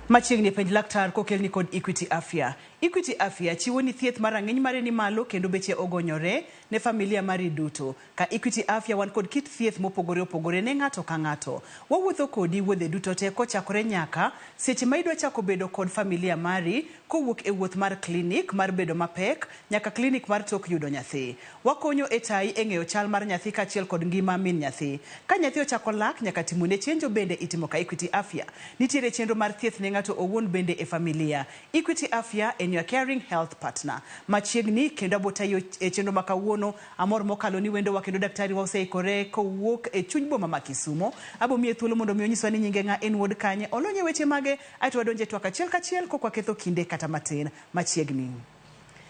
Machiegni penj laktar kokelni kod Equity Afya. Equity Afya chiwo ni thieth mar rang'iny mare ni malo kendo beche ogonyore ne familia mari duto. Ka Equity Afya wan kod kit thieth mopogore opogore ne ng'ato ka ng'ato. Wawuotho kodi wuodhe duto te kochakore nyaka seche ma idwa chako bedo kod familia mari kowuok e wuoth mar klinik mar bedo mapek nyaka klinik mar tok yudo nyathi. Wakonyo e tayi e ng'eyo chal mar nyathi kaachiel kod ngima min nyathi. Ka nyathi ochako lak nyaka timone chenjo bende itimo ka Equity Afya. Nitiere chenro mar thieth ne ng'ato owuon bende e familia. Equity Afya en your caring health partner. Machiegni kendo abotayi e chenro ma kawuono. Amor mokalo ni wendowa kendo daktari wa oseikore kowuok e chuny boma ma Kisumo. Abomiye thuolo mondo mi onyiswa ni nyinge ng'a, en wuod kanye, olony e weche mage, aeto wadonje e twak achiel kachiel kok waketho kinde kata matin. Machiegni.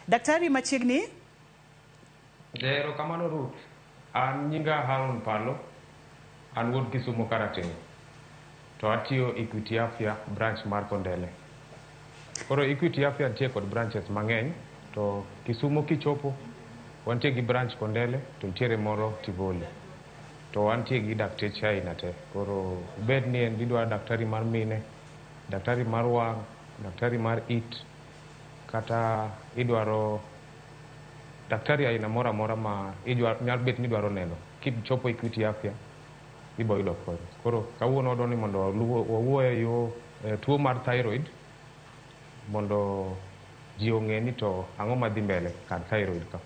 Daktari machiegni. Erokamano Ruth. An nyinga Haron Palo. An wuod Kisumo Karateng'. To atiyo Equity Afya branch mar Kondele. Koro Equity Afya nitie kod branches mang'eny to Kisumo kichopo wantie gi branch Kondele to nitiere moro Tivoli. To wantie gi dakteche aina te. Koro obed ni en idwa daktari mar mine, daktari mar wang', daktari mar it, kata idwaro daktari aina moro amora ma nyalo bet ni idwaro neno. Kichopo Equity Afya ibo yudo kony. Koro kawuono wadwa ni mondo wawuo e yo tuo mar thyroid mondo ji ong'e ni to ang'o madhi mbele kar thyroid ka.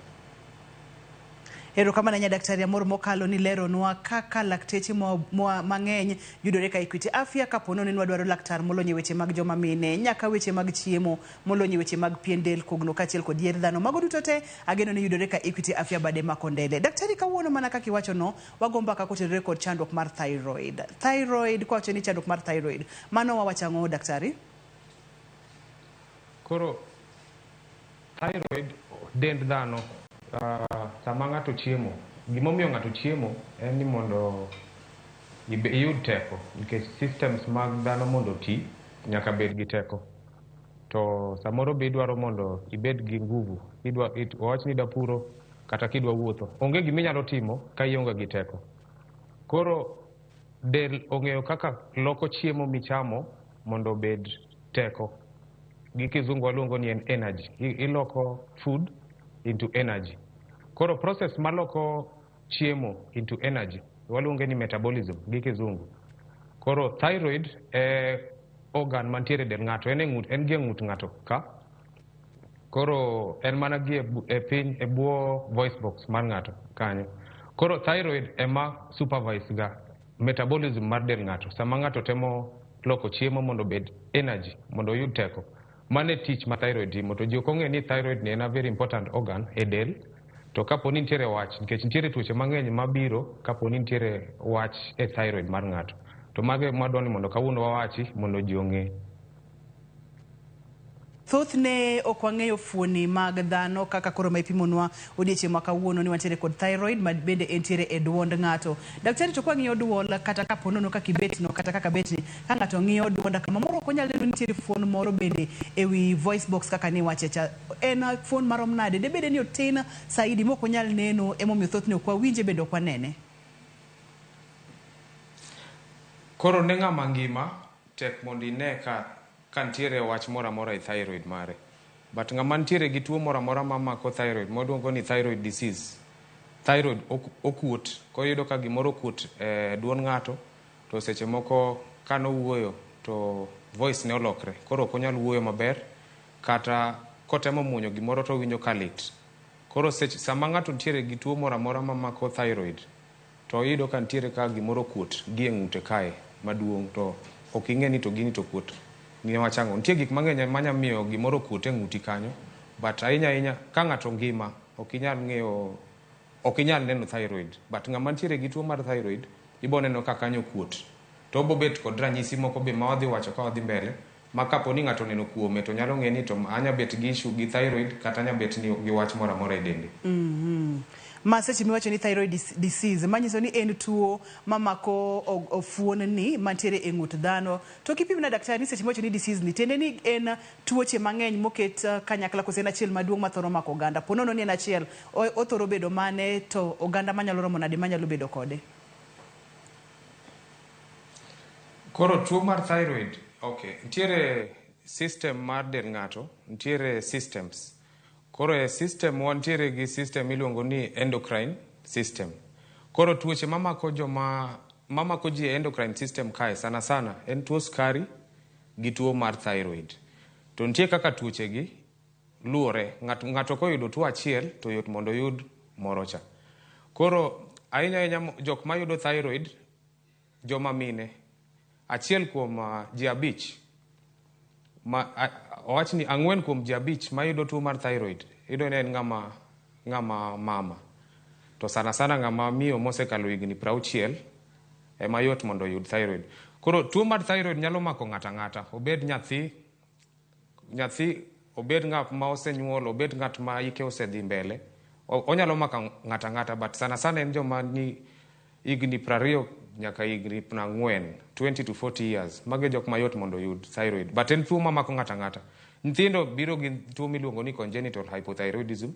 Erokamano ahinya daktari, amor mokalo ni leronwa kaka lakteche mang'eny yudore ka Equity Afya kapo nono ni wadwaro laktar molony e weche mag joma mine nyaka weche mag chiemo, molony e weche mag pien del, kogno kaachiel kod yier dhano. Mago duto te ageno ni yudore ka Equity Afya bade ma Kondele. Daktari, kawuono mana kaka iwacho no, wago mbaka kotenore kod chandruok mar thyroid. Thyroid, kwawacho ni chandruok mar thyroid, mano wawacho ang'o daktari? Koro thyroid dend dhano sama ng'ato chiemo, gimomiyo ng'ato chiemo en ni mondo iyud teko nikech systems mag dhano mondo oti nyaka bed gi teko. To samoro be idwaro mondo ibed gi nguvu. Wawach ni idwa puro kata kidwa wuotho. Onge gima inyalo timo ka ionge gi teko. Koro del ong'eyo kaka loko chiemo michamo mondo obed teko. Gi kizungu waluongo ni en energy. Iloko food into energy. Koro process maloko chiemo into energy waluonge ni metabolism gi kizungu. Koro thyroid e organ mantiere e del ng'ato, en e ng'ut, en gi e ng'ut ng'ato ka. Koro en mana gi e piny e bwo voice box mar ng'ato kanyo. Koro thyroid ema supervise ga metabolism mar del ng'ato. Sama ng'ato temo loko chiemo mondo obed energy, mondo oyud teko. Mano e tich ma thyroid timo. To ji ok ong'eyo ni thyroid ni en a very important organ e del. To kapo ni nitiere wach, nikech nitiere tuoche mang'eny mabiro kapo ni nitiere wach e thyroid mar ng'ato. To mago ema wadwa ni mondo kawuono wawachi mondo ji ong'e. Thothne ok wang'eyo fuoni mag dhano kaka koro ma ipimonwa odiechieng' ma kawuono ni wantiere kod thyroid ma bende entiere e duond ng'ato. Daktari, to kwang'iyo duol kata kapo nono kaka ibetno kata kaka betni, ka ng'ato ng'iyo duonda kama moro ok onyal neno ni nitiere fuon moro bende e wi voice box kaka niwache cha. En fuon marom nade? Debede ni otin saidi ma ok onyal neno emomiyo thothne ok wawinje bende ok wanene. Koro ne ng'ama ngima tek mondo ine ka ka nitiere wach moro amora e thyroid mare. But ng'ama nitiere gi tuo moro amora mamako thyroid mwaluongo ni thyroid disease, thyroid okuot. Koro iyudo ka gimoro okuot e duond ng'ato to seche moko kanowuoyo to voice ne olokre. Koro ok onyal wuoyo maber kata kotemo muonyo gimoro to owinjo ka lit. Koro seche, sama ng'ato nitiere gi tuo moro amora mamako thyroid to iyudo ka nitiere ka gimoro okuot gi e ng'ute kae maduong' to ok ing'e ni to gini to okuot niwach ang'o. Nitie gik mang'eny manya miyo gimoro okuot e ng'uti kanyo but ahinya ahinya ka ng'ato ngima ok inyal ng'eyo, ok inyal neno thyroid but ng'ama nitiere gi tuo mar thyroid ibo neno ka kanyo okuot to obo bet kod ranyisi moko be ma wadhi wacho ka wadhi mbele ma kapo ni ng'ato oneno kuome to nyalo ng'e ni to anya bet gi issue gi thyroid kata anya bet ni gi wach moro amora e dende. Ma seche miwacho ni thyroid disease, manyiso ni en tuo mamako fuon ni mantiere e ng'ut dhano. To kipimna daktari ni seche miwacho ni disease ni, tiende ni en tuoche mang'eny moket kanyakla kose en achiel maduong' mathoro mako oganda? Po nono ni en achiel, othoro bedo mane to oganda manyalo romo nade manyalo bedo kode? Koro tuo mar thyroid Okay, nitiere system mar del ng'ato, nitiere systems. Koro e system wantiere gi system miluongo ni endocrine system. Koro tuoche mamako joma mamako ji e endocrine system kae sana sana en tuo sukari gi tuo mar thyroid. To nitie kaka tuoche gi luwore. Ng'ato koyudo tuo achiel to yot mondo oyud moro cha. Koro ahinya ahinya jok mayudo thyroid joma mine achiel kuom ji abich ma owach ni 4 kuom ji 5 mayudo tuo mar thyroid iyudo ni en ng'ama mama. To sana sana ng'ama miyo mosekalo higni 60 ema yot mondo oyud thyroid. Koro tuo mar thyroid nyalo mako ng'ato ang'ata, obed nyathi, obed ng'at ma osenyuol, obed ng'at ma hike osedhi mbele. Onyalo mako ng'ato ang'ata, but sana sana en joma ni higni 20 nyaka higni 40, 20 to 40 years. Magi jok mayot mondo oyud thyroid. But en tuo mamako ng'ato ang'ata. Nyithindo biro gi tuo miluongo ni congenital hypothyroidism.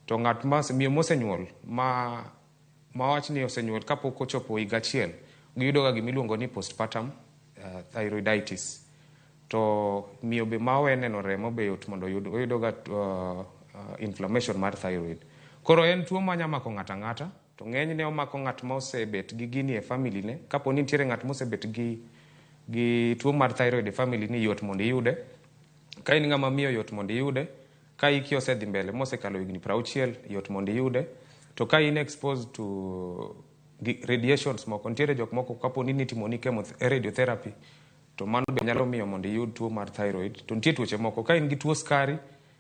To ng'at ma miyo mosenyuol ma wach ni osenyuol kapok ochopo higa achiel, giyudo ga gimiluongo ni postpartum thyroiditis. To miyo be ma owe neno remo be yot mondo oyud, oyudo ga inflammation mar thyroid. Koro en tuo manya mako ng'ato ang'ata, to ng'enyne omako ng'at ma osebet gi gini e family ne. Kapo ni nitiere ng'at mosebet gi tuo mar thyroid e family ni, yot mondo iyude. Ka in ng'ama miyo, yot mondo iyude. Ka hiki osedhi mbele mosekalo higni 60, yot mondo iyude. To ka in exposed to radiations moko, nitiere jok moko kapo ni nitimoni radiotherapy, to mano be nyalo miyo mondo iyud tuo mar thyroid. To nitie tuoche moko, ka in gi tuo sukari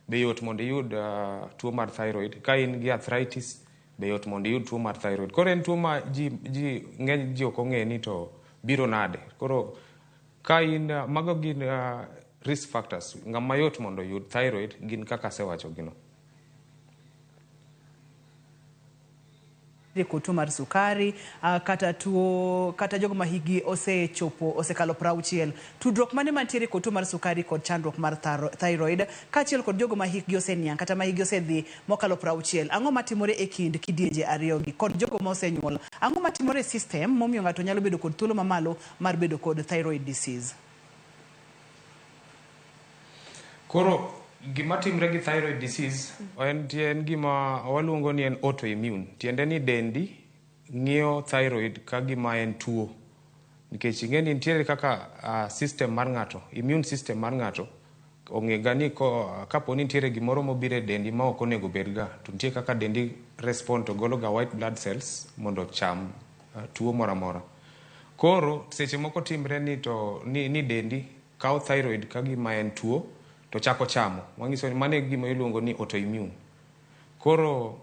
be yot mondo iyud tuo mar thyroid. Ka in gi arthritis be yot mondo iyud tuo mar thyroid. Koro en tuo ma ji ng'eny ji ok ong'e ni to biro nade. Koro ka in mago gin risk factors. Ng'ama yot mondo oyud thyroid gin kaka asewacho gino. Kod tuo mar sukari, kata tuo kata jogo ma higi osechopo osekalo 60. Tudruok mane mantiere kod tuo mar sukari kod chandruok mar thyroid kaachiel kod jogo ma hikgi oseniang' kata ma hikgi osedhi mokalo 60? Ang'o matimore e kind kidienje ariyo gi kod jogo ma osenyuol? Ang'o matimore e system momiyo ng'ato nyalo bedo kod thuolo mamalo mar bedo kod thyroid disease? Koro gima timre gi thyroid disease en gima waluongo ni en autoimmune. Tiende ni dendi ng'iyo thyroid ka gima en tuo. Nikech ing'e ni nitiere kaka system mar ng'ato, immune system mar ng'ato ong'e ga ni kapo ni nitiere gimoro mobiro e dendi ma ok onego bed ga, to nitie kaka dendi respond to golo ga white blood cells mondo ocham tuo moro amora. Koro seche moko timre ni to ni dendi kawo thyroid ka gima en tuo to chako chamo. Manyiso ni mano e gima iluongo ni autoimmune. Koro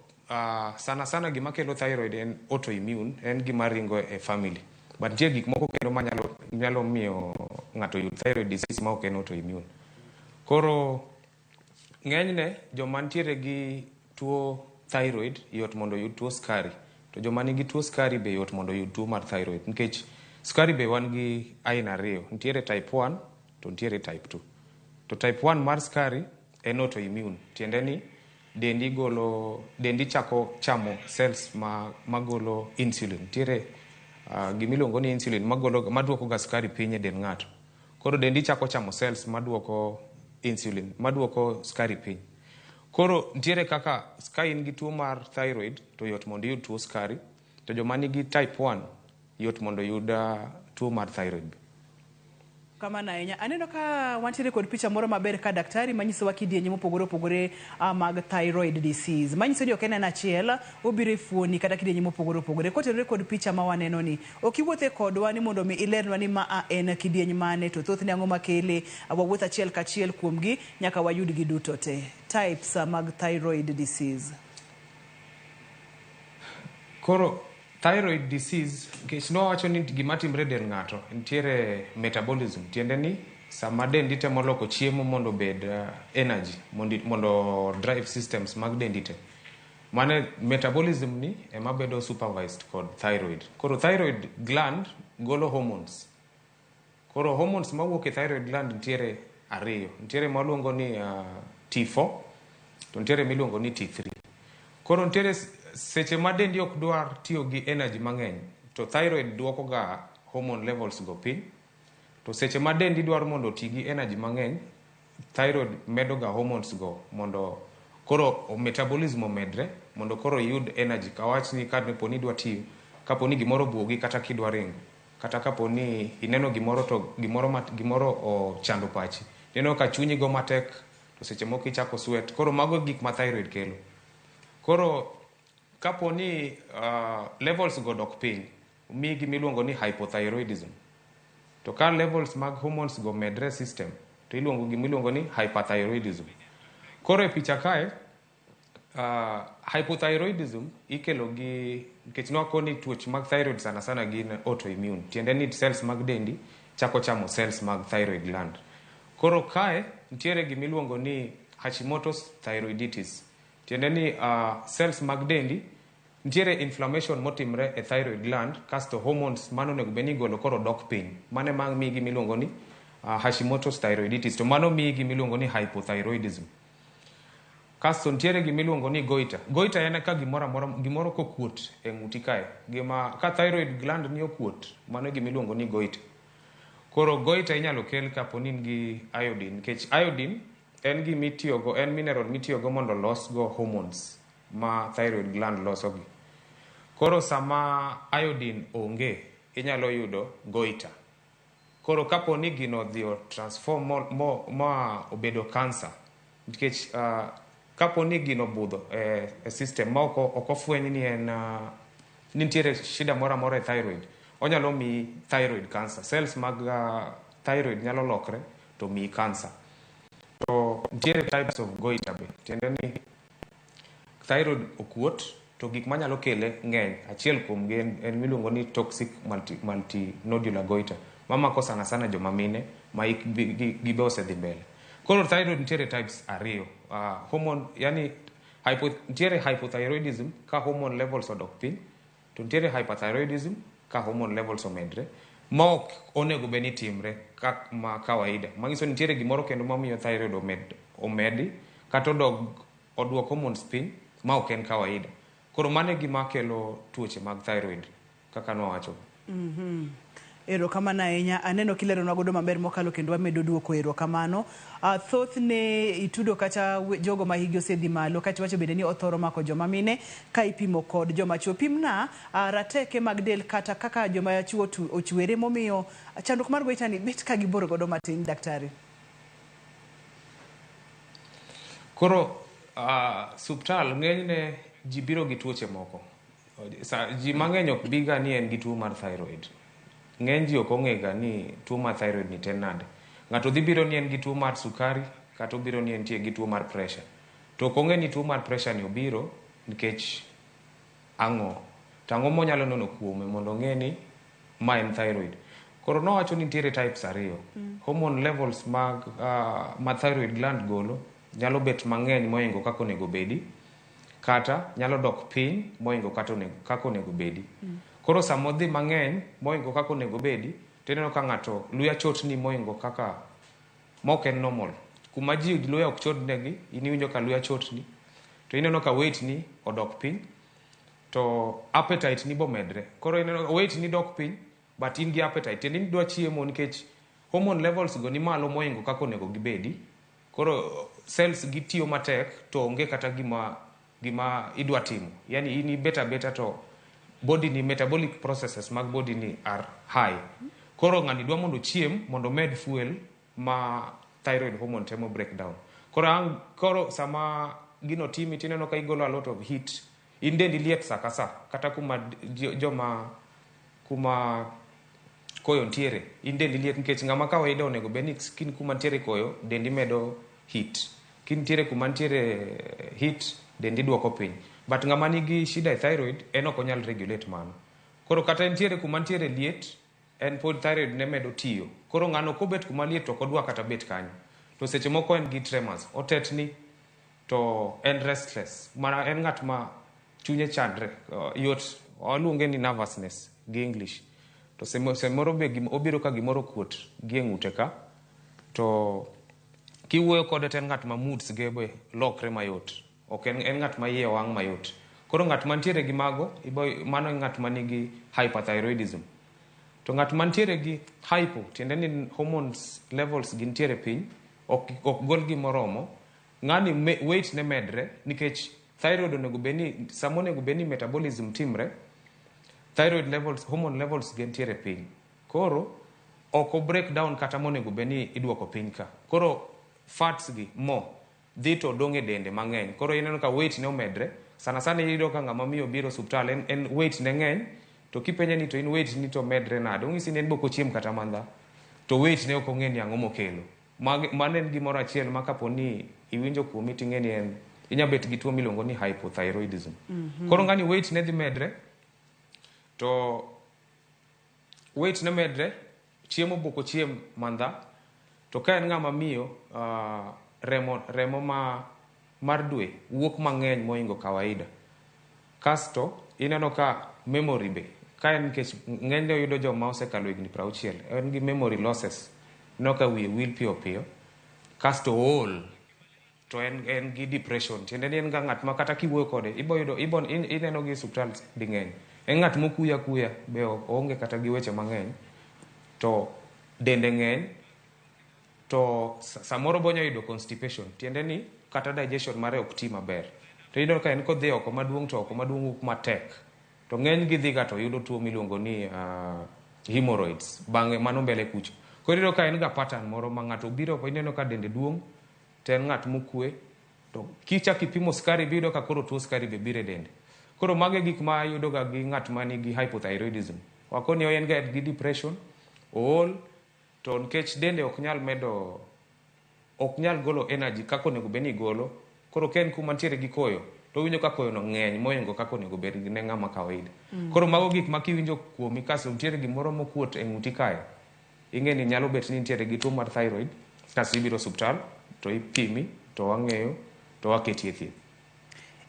sana sana gima kelo thyroid en autoimmune, en gima ringo e family. But nitie gik moko kendo manyalo miyo ng'ato yud thyroid disease ma ok en autoimmune. Koro ng'enyne joma nitiere gi tuo thyroid yot mondo oyud tuo sukari. To joma nigi tuo sukari be yot mondo oyud tuo mar thyroid. Nikech sukari be wan gi aina ariyo. Nitiere type 1 to nitiere type 2. To type 1 mar sukari en autoimmune. Tiende ni dendi chako chamo cells magolo insulin. Nitiere gimiluongo ni insulin maduoko ga sukari piny e del ng'ato. Koro dendi chako chamo cells maduoko insulin, maduoko sukari piny. Koro nitiere kaka ka in gi tuo mar thyroid to yot mondo iyud tuo sukari, to joma nigi type 1 yot mondo oyud tuo mar thyroid. Kamano ahinya. Aneno ka wantiere kod picha moro maber ka daktari manyisowa kidienje mopogore opogore mag thyroid disease. Manyiso ni ok en achiel, obiro e fuoni kata kidienje mopogore opogore. Kotenore kod picha ma waneno ni, ok iwuothe kodwa ni mondo mi ilernwa ni ma en kidieny mane, to thothne ang'o makele, wawuoth achiel kachiel kuomgi nyaka wayudgi duto te. Types mag thyroid disease. Koro thyroid disease, nikech nowacho ni gima timre del ng'ato nitiere metabolism, tiende ni sama dendi temo loko chiemo mondo obed energy, mondo drive systems mag dendi te. Mane metabolism ni ema bedo supervised kod thyroid. Koro thyroid gland golo hormones. Koro hormones mawuok e thyroid gland nitiere ariyo. Nitiere maluongo ni T4 to nitiere miluongo ni T3. Koro nitiere seche ma dendi ok dwar tiyo gi energy mang'eny, to thyroid duoko ga hormone levels go piny. To seche ma dendi dwaro mondo oti gi energy mang'eny, thyroid medo ga hormones go mondo koro metabolism omedre mondo koro iyud energy. Kawach ni kapo ni idwa tiyo, kapo ni gimoro obuogi kata kidwa ringo, kata kapo ni ineno gimoro to gimoro gimoro ochando pachi, ineno ka chunyi go matek to seche moko ichako sweat. Koro mago gik ma thyroid kelo. Koro kapo ni levels go dok piny, miyi gimiluongo ni hypothyroidism. To ka levels mag hormones go medre system, to iluongo gimiluongo ni hyperthyroidism. Koro e picha kae, hypothyroidism ikelo gi nikech nwakoni tuoche mag thyroid sana sana gin autoimmune. Tiende ni cells mag dendi chako chamo cells mag thyroid gland. Koro kae nitiere gimiluongo ni Hashimoto's thyroiditis. Tiende ni cells mag dendi nitiere inflammation motimre e thyroid gland kasto hormones mano onego bed ni igolo koro dok piny. Mano ema miyi gimiluongo ni Hashimoto's thyroiditis. To mano miyi gimiluongo ni hypothyroidism. Kasto nitiere gimiluongo ni goiter. Goiter en ka gimoro amora gimoro kokuot e ng'uti kae. Gima ka thyroid gland ni okuot, mano e gimiluongo ni goiter. Koro goiter inyalo kel kapo ni in gi iodine nikech iodine en gimitiyogo en mineral mitiyogo mondo olos go hormones ma thyroid gland losogi. Koro sama iodine onge, inyalo yudo goiter. Koro kapo ni gino odhi o transform ma obedo cancer, nikech kapo ni gino obudho e system ma ok ofweny ni en ni nitiere shida moro amora e thyroid, onyalo miyi thyroid cancer. Cells mag thyroid nyalo lokre to miyi cancer. To nitiere types of goiter be, tiende ni thyroid okuot to gik manyalo kele ng'eny. Achiel kuom gi en miluongo ni toxic multinodular goiter mamako sana sana joma mine ma hik gi be osedhi mbele. Koro thyroid nitiere types ariyo. Hormone yani nitiere hypothyroidism ka hormone levels odok piny, to nitiere hyperthyroidism ka hormone levels omedre ma ok onego bed ni timre ka ma kawaida. Manyiso ni nitiere gimoro kendo mamiyo thyroid omedi kata odog oduok hormones piny ma ok en kawaida. Koro mano e gima kelo tuoche mag thyroid kaka nwawacho. Erokamano ahinya. Aneno kileronwa godo maber mokalo kendo wamedo duoko erokamano. Thothne itudo kata jogo ma higi osedhi malo kata iwacho bende ni othoro mako joma mine ka ipimo kod joma chuo. Pimna rateke mag del kata kaka joma chuo ochwere momiyo chandruok mar goiter ni bet ka gibor godo matin daktari. Koro suptal ng'enyne ji biro gi tuoche moko. Ji mang'eny ok biga ni en gi tuo mar thyroid. Ng'eny ji ok ong'e ga ni tuo mar thyroid ni to en nade. Ng'ato dhi biro ni en gi tuo mar sukari kata obiro ni entie gi tuo mar pressure. To ok ong'e ni tuo mar pressure ni obiro nikech ang'o. To ang'o monyalo neno kuome mondo ong'e ni ma en thyroid. Koro nowacho ni nitiere types ariyo. Hormone levels mag ma thyroid gland golo nyalo bet mang'eny mohingo kaka onego bedi, kata nyalo dok piny mohingo kaka onego bedi. Koro sama odhi mang'eny mohingo kaka onego bedi, to ineno ka ng'ato luya chotni mohingo kaka mok en normal. Kuma ji luya ok chotnegi, in iwinjo ka luya chotni, to ineno ka weight ni odok piny, to appetite ni bomedre. Koro ineno weight ni dok piny, but in gi appetite. Tiende ni idwa chiemo nikech hormone levels go ni malo mohingo kaka onego gibedi. Koro cells gi tiyo matek to onge kata gima idwa timo. Yani in ibet abeta to body ni metabolic processes mag body ni are high. Koro ng'ani dwa mondo ochiem mondo omed fuel ma thyroid hormone temo break down. Koro sama gino timi tineno ka igolo a lot of heat. In dendi liet sa ka sa kata kuma joma kuma koyo ntiere in dendi liet nikech ng'ama kawaida onego bed ni skin kuma ntiere koyo dendi medo heat. Kintiere kuma ntiere heat dendi duoko piny. But ng'ama nigi shida e thyroid en ok onyal regulate mano. Koro kata entiere kuma ntiere liet en pod thyroid ne medo tiyo. Koro ng'ano kobet kuma liet to ok odwa kata bet kanyo. To seche moko en gi tremors, otetni to en restless. Mana en ng'at ma chunye chandre, yot waluonge ni nervousness gi English. To samoro be obiro ka gimoro okuot gi e ng'ute ka, to kiwuoyo kode to en ng'at ma moods ge be lokre mayot. Ok en ng'at ma iye wang' mayot. Koro ng'at mantiere gi mago, mano en ng'at manigi hyperthyroidism. To ng'at mantiere gi hypo, tiende ni hormones levels gi nitiere piny, ok gol gi moromo, ng'ani weight ne medre nikech thyroid onego bed ni sama onego bed ni metabolism timre, thyroid levels, hormone levels gi nitiere piny. Koro ok o break down kata monego bed ni iduoko piny ka. Koro fats gi mo dhi to dong' e dende mang'eny. Koro ineno ka weight ne omedre. Sana sana iyudo ka ng'ama miyo biro osuptal en weight ne ng'eny, to kipenje ni to in weight ni to medre nade, onyisi ni en be ok ochiem kata mandha, to weight ne ok ong'e ni ang'o mokelo. Mano en gimoro achiel ma kapo ni iwinjo kuomi ting'e ni en inya bet gi tuo miluongo ni hypothyroidism. Koro ng'ani weight ne dhi medre, to weight ne medre, chiemo bok ochiem mandha, to ka en ng'ama miyo, remo ma mar dwe wuok mang'eny mohingo kawaida. Kasto ineno ka memory be, ka en nikech ng'enyne oyudo joma osekalo higni 60, en gi memory losses, ineno ka wiye wil piyo piyo, kasto ool, to en gi depression, tiende ni en ga ng'at ma kata kiwuoyo kode, ibo yudo, ibo, ineno gi osuptal ding'eny. En ng'at mokuyo akuya, be oonge kata gi weche mang'eny, to dende ng'eny, to samoro bo nyalo yudo constipation, tiende ni kata digestion mare ok ti maber. To iyudo ka en kodhi oko maduong' to oko maduong' wuok matek. To ng'eny gi dhiga to yudo tuo miluongo ni hemorrhoids, bang'e mano mbele kucho. Koro iyudo ka en ga pattern moro ma ng'ato biro ineno ka dende duong', to en ng'at mokwe, to kichak ipimo sukari biyudo ka koro tuo sukari be biro e dende. Koro mago e gik ma ayudo ga gi ng'at ma nigi hypothyroidism. Wakoni en ga gi depression, ool, to nikech dende ok nyal medo, ok nyal golo energy kaka onego bed ni golo. Koro ka en kuma nitiere gi koyo, to owinjo ka koyo no ng'eny mohingo kaka onego bed ne ng'ama kawaida. Koro mago gik ma kiwinjo kuomi kasto nitiere gimoro mokuot e ng'uti kae, ing'e ni nyalo bet ni nitiere gi tuo mar thyroid, kasto ibiro osuptal, to ipimi, to wang'eyo, to waketi e thieth.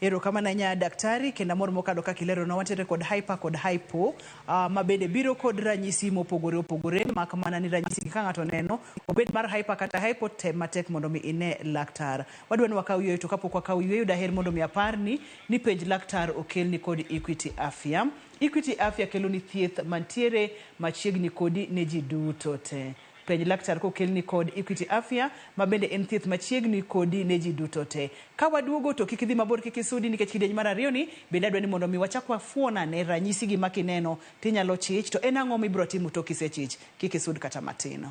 Erokamano ahinya daktari, kendo amor mokalo kaka ileronwa. Wantiere kod hyper kod hypo, ma bende biro kod ranyisi mopogore opogore, mak mana ni ranyisi ka ng'ato neno, obed mar hyper kata hypo, tem matek mondo mi ine laktar. Wadwa ni wakaw yueyo, to kapok wakaw yueyo daher mondo mi aparni ni penj laktar okelni kod Equity Afya. Equity Afya kelo ni thieth mantiere machiegni kodi ne ji duto te. Penj laktar kokelni kod Equity Afya, ma bende en thieth machiegni kodi ne ji duto te. Ka waduogo to kik idhi mabor, kik isudi, nikech kidieny mar ariyo ni bende adwa ni mondo mi wachak wafuonane ranyisi gi ma kineno tinyalo chich, to en ang'o mibiro timo tok kisechich, kik isud kata matin.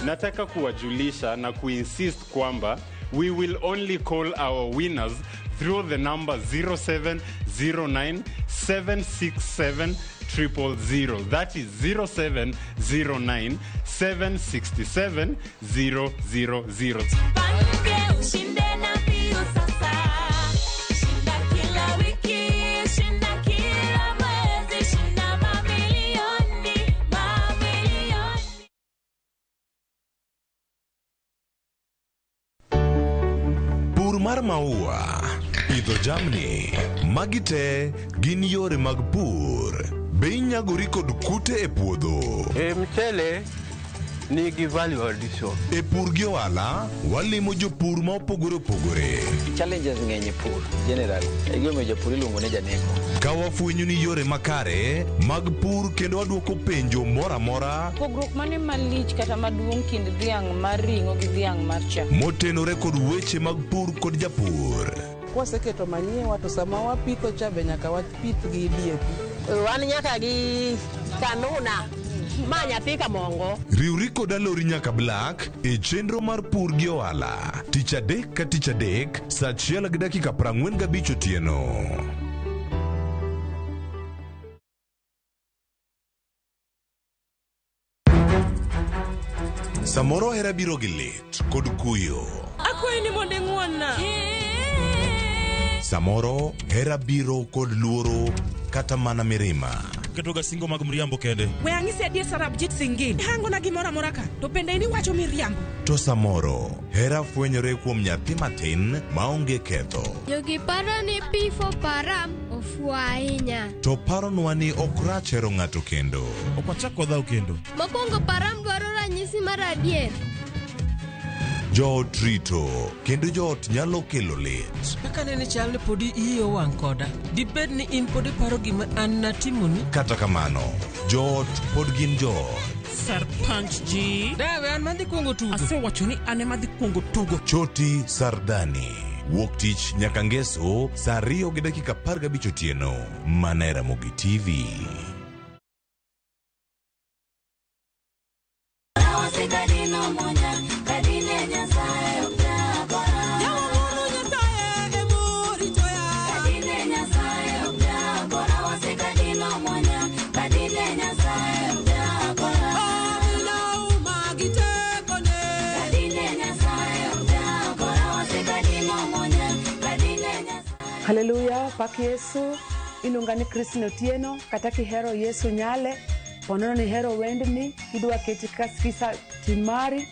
Nataka kuwajulisha na kuinsist kwamba we will only call our winners through the number 0709 767 000. That is 0709 767 000. Jipange ushinde na Piu sasa. Shinda kila wiki, shinda kila mwezi, shinda mamilioni, mamilioni. Pur mar maua, pidho jamni, magi te gin yore mag pur. Be inyagori kod kute e puodho? E mchele nigi value addition. E pur gi ohala, walimo jopur ma opogore opogore. Challenges ng'eny e pur generally. E gimomiyo japur iluongo ni janeko. Ka wafwenyo ni yore makare mag pur kendo waduoko penjo moro amora Pogruok mane malich kata maduong' kind dhiang' mar ring'o gi dhiang' mar chak? motenore kod weche mag pur kod japur. Kwaseketo manyiwa to sama wapitho cha be nyaka wapith gi DAP. Wan nyaka gi kanuna ma nyathi kamongo. Riwri kod Alori nyaka Black e chenro mar pur gi ohala. Tich adek ka tich adek, saa achiel gi dakika 45 otieno. Samoro hera biro gi lit kod kuyo. Akwayi ni mondo ing'won-na. Samoro hera biro kod luoro kata mana mirima. Ketoga singo mag mriambo kende. We ang'isi adier Sarabjit Singh. Hangona gimoro amora ka, to bende in iwacho miriambo. To samoro hera fwenyore kuom nyathi matin maonge ketho. Jogi paro ni P for param ofuwo. Ofuwo ahinya. To paronwa ni ok rach hero ng'ato kendo. Ok wachak wadhaw kendo. Mokwongo Param dwaro ranyisi mar adier. Joot rito kendo joot nyalo kelo lit. Kaka nene chal ni podi iyi owang' koda. Dibed ni in pod iparo gima an natimoni? Kata kamano, joot pod gin joot. Sarpanch ji. Dawe an madhi kuongo tugo. Asewacho ni an ema dhi kuongo tugo. Choti Sardani. Wuok tich nyaka ngeso saa 2:15 otieno. Mana e Ramogi TV. Haleluya, pak Yesu. Iluonga ni Christine Otieno, kata kihero Yesu Nyale, ponono ni ihero wendni, idwa keti kaka sikiza tim mari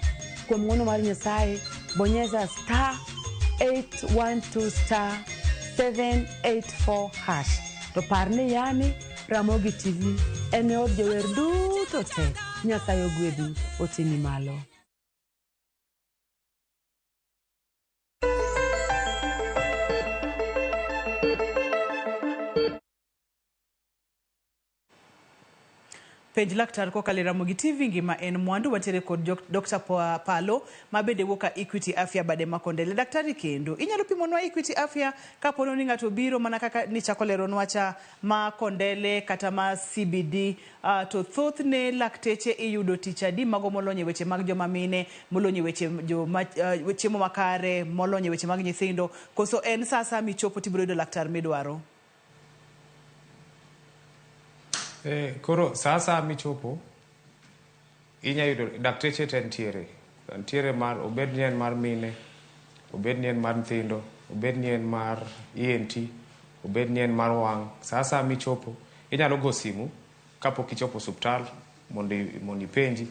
kuom ng'wono mar Nyasaye, bonyeza star 812 star 784 hash. To par ni yani Ramogi TV en e od jower duto te. Nyasaye ogwedhi, otimi malo. Penj laktar kokalo e Ramogi TV ngima en mwandu wantiere kod Dr. Palo ma bende wuok ka Equity Afya bade ma Kondele. Daktari kendo inyalo pimonwa Equity Afya kapo ni ng'ato biro mana kaka nichako leronwa cha ma Kondele kata ma CBD to thothne lakteche iyudo tich adi mago molony e weche mag joma mine, molony e weche joma chiemo makare, molony e weche mag nyithindo, koso en sa asaya michopo tibiro yudo laktar midwaro? Koro sa asaya michopo inya yudo dakteche te ntiere. Ntiere mar obed ni en mar mine, obed ni en mar nyithindo, obed ni en mar ENT, obed ni en mar wang'. Sa asaya michopo inyalo go simu kapok ichopo osuptal mondo ipenji,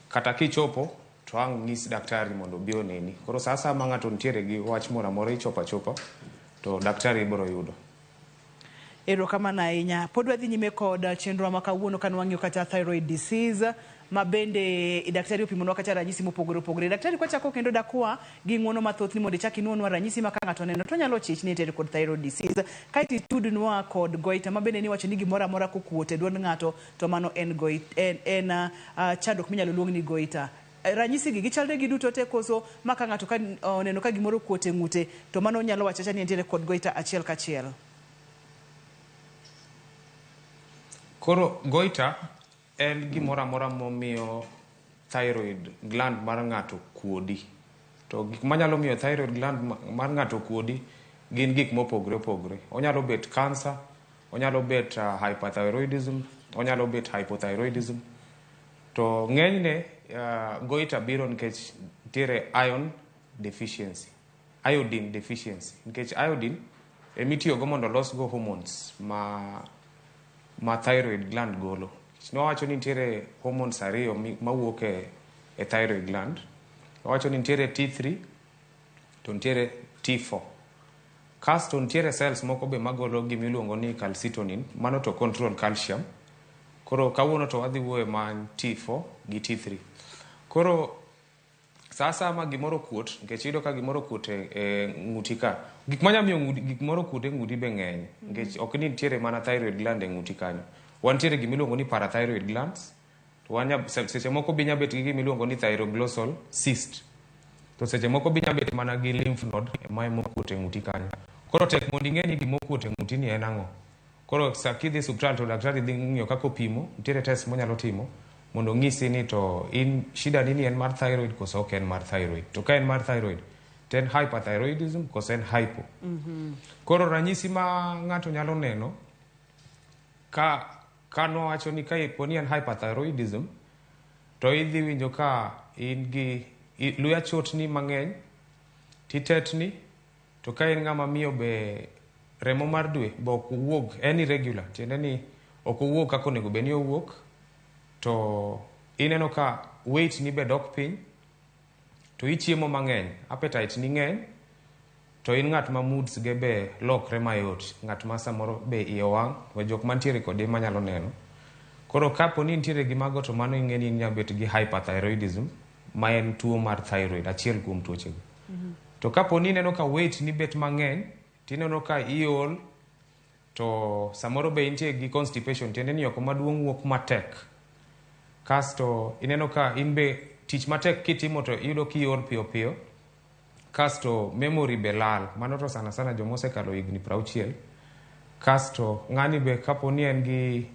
kata kichopo to ang' nyis daktari mondo obi oneni. Koro sa asaya ma ng'ato ntiere gi wach moro amora ichopo achopa to daktari ibiro yudo. Erokamano ahinya. Pod wadhi nyime kod chenro ma kawuono ka nwang'iyo kata thyroid disease ma bende daktari opimonwa kata ranyisi mopogore opogore. Daktari kwachako kendo dakwa gi ng'uono mathoth ni mondo ichak inuonwa ranyisi ma ka ng'ato oneno to nyalo chich ni entiere kod thyroid disease. Kaeto itudnwa kod goita ma bende niwacho ni gimoro amora kokuot e duond ng'ato to mano en chandruok minyalo luong ni goita. Ranyisi gi gichalre giduto te koso ma ka ng'ato ka oneno ka gimoro okuot e ng'ute to mano nyalo wacho acha ni entiere kod goita achiel kachiel? Koro goita en gimoro amora momiyo thyroid gland mar ng'ato kuodi. To gik manyalo miyo thyroid gland mar ng'ato kuodi gin gik mopogore opogore. Onyalo bet cancer, onyalo bet hyperthyroidism, onyalo bet hypothyroidism. To ng'enyne goita biro nikech nitiere iron deficiency, iodine deficiency. Nikech iodine emitiyogo mondo olosgo hormones ma thyroid gland golo. Nowacho ni nitiere hormones ariyo mawuok e thyroid gland. Owacho ni nitiere T3 to nitiere T4. Kasto nitiere cells moko be magolo gimiluongo ni calcitonin, mano to control calcium. Koro kawuono to wadhi wuoyo man T4 gi T3. Koro sa asaya ma gimoro kuot, nikech iyudo ka gimoro kuot e ng'uti ka, gik manya miyo gimoro kuot e ng'uti be ng'eny, nikech ok ni nitiere mana thyroid gland e ng'uti kanyo. Wantiere gimiluongo ni parathyroid glands, to seche moko be inya bet gi gimiluongo ni thyroglossal cyst. To seche moko be inya bet mana gi lymph node ema emokuot e ng'uti kanyo. Koro tek mondo ing'e ni gimokuot e ng'uti ni en ang'o. Koro sa kidhi osuptal to daktari dhi ng'iyo kaka opimo, nitiere test monyalo timo mondo ong'isi ni to in shida ni en mar thyroid koso ok en mar thyroid. To ka en mar thyroid, to en hyperthyroidism koso en hypo. Koro ranyisi ma ng'ato nyalo neno ka nowacho ni ka po ni en hyperthyroidism to idhi winjo ka in gi luya chotni mang'eny, titetni, to ka in ng'ama miyo be remo mar dwe be ok owuog, en irregular, tiende ni ok owuog kaka onego bed ni owuok, to ineno ka weight ni be dok piny, to ichiemo mang'eny, appetite ni ng'eny, To in ng'at ma moods ge be lokre mayot, ng'at ma samoro be iye wang', we jok mantiere kode ema nyalo neno. Koro kapo ni intiere gi mago to mano ing'e ni inyalo bet gi hyperthyroidism, ma en tuo mar thyroid, achiel kuom tuoche go. To kapo ni ineno ka weight ni bet mang'eny, tineno ka iol, to samoro be intie gi constipation, tiende ni oko maduong' wuok matek. Kasto ineno ka in be tich matek kitimo to iyudo kiol piyo piyo. Kasto memory be lal, mano to sana sana joma osekalo higni 60. Kasto ng'ani be kapo ni en gi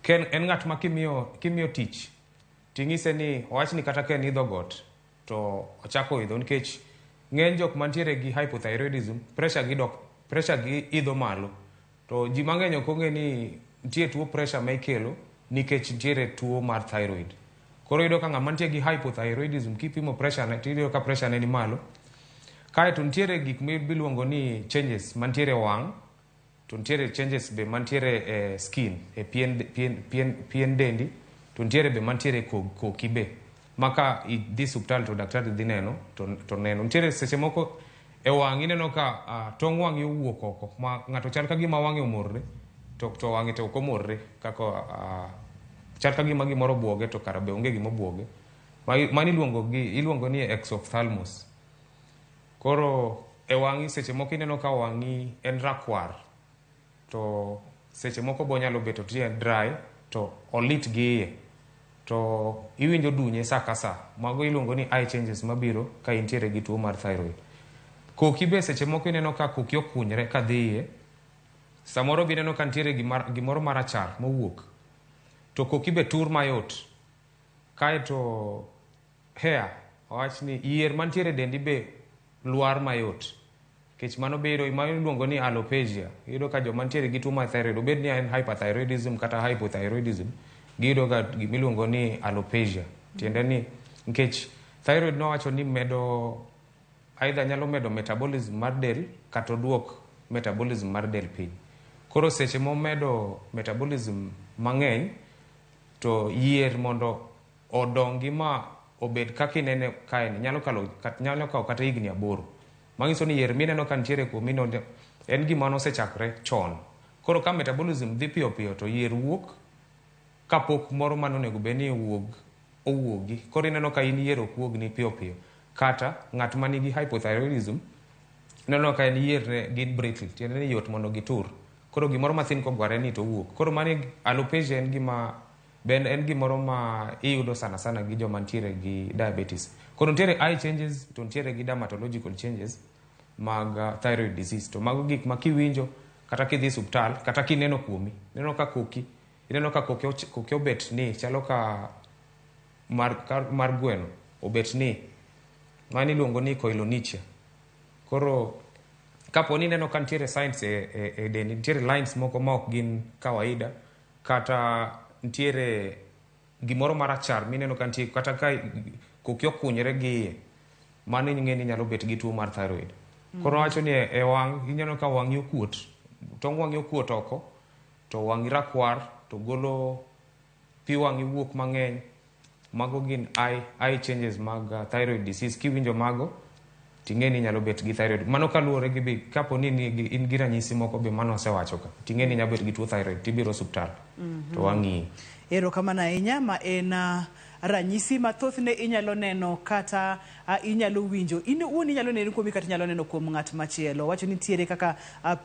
ken, en ng'at ma kimiyo tich ting'ise ni owach ni kata ka en idho got to ochako idho, nikech ng'eny jok mantiere gi hypothyroidism pressure gi dok, pressure gi idho malo. To ji mang'eny ok ong'e ni nitie tuo pressure ma ikelo nikech nitiere tuo mar thyroid. Koro iyudo ka ng'ama nitie gi hypothyroidism kipimo pressure ne tiyudo ka pressure ne ni malo. Kaeto nitiere gik miluongo ni changes mantiere e wang', to nitiere changes be mantiere e skin, e pien dendi, to nitiere be mantiere koki be. Ma ka idhi suptal to daktari dhi neno, to neno. Nitiere seche moko e wang' ineno ka tong wang'i owuok oko, ma ng'ato chal ka gima wang'e omorre, to wang'e to ok omorre, kaka chal ka gima gimoro obuoge to kara be onge gima obuoge. Mano iluongo ni exophthalmos. Koro e wang'i seche moko ineno ka wang'i en rakwar, to seche moko bo nyalo bet to en dry, to olit gi iye, to iwinjo dunye sa ka sa. Mago iluongo ni eye changes mabiro ka intiere gi tuo mar thyroid. Koki be seche moko ineno ka koki okunyre ka dhi iye, samoro be ineno ka nitiere gimoro marachar mowuok, to koki be tur mayot. Kaeto hair, owach ni yier mantiere e dendi be lwar mayot, nikech mano be mano iluongo ni alopecia. Iyudo ka joma nitiere gi tuo mar thyroid, obed ni en hyperthyroidism kata hypothyroidism, giyudo ga gimiluongo ni alopecia. Tiende ni nikech thyroid nowacho ni medo, either nyalo medo metabolism mar del kata oduok metabolism mar del piny. Koro seche momedo metabolism mang'eny, to yier mondo odongi ma obed kaka inene kaeni nyalo kawo kata higni 8. Manyiso ni yier mineno ka nitiere kuomi no en gima nosechakre chon. Koro ka metabolism dhi piyo piyo to yier wuok kapok moro mane onego bed ni owuogi. Koro ineno ka in yier ok wuogni piyo piyo. Kata ng'at ma nigi hypothyroidism ineno ka en yier ne gin brittle, tiende ni yot mondo gitur. Koro gimoro mathin kogware ni to owuok. Koro mano alopecia en gima ben en gimoro ma iyudo sana sana gi joma nitiere gi diabetes. Koro nitiere eye changes to nitiere gi dermatological changes mag thyroid disease. To mago gik ma kiwinjo kata kidhi osiptal kata kineno kuomi, ineno ka koki, ineno ka koki obet ni chalo ka mar gweno obet ni, mano iluongo ni koilonychia. Koro kapo ni ineno ka nitiere signs e dendi, nitiere lines moko ma ok gin kawaida, kata nitiere gimoro marachar mineno ka nitie, kata ka koki okunyre gi iye, mano ing'e ni nyalo bet gi tuo mar thyroid. Koro wacho ni e wang' ineno ka wang'i okuot, tong wang'i okuot oko, to wang'i rakwar, to golo pi wang'i wuok mang'eny. Mago gin eye changes mag thyroid disease. Kiwinjo mago, ting'e ni inyalo bet gi thyroid. Mano kaluwore gi be kapo ni in gi ranyisi moko be mano asewacho ka, ting'e ni inyalo bet gi tuo thyroid, tibiro osiptal to wang'iyi. Erokamano ahinya. Ma en ranyisi ma thothne inyalo neno kata inyalo winjo in wuon, inyalo neno kuomi kata inyalo neno kuom ng'at machielo. Wacho ni nitiere kaka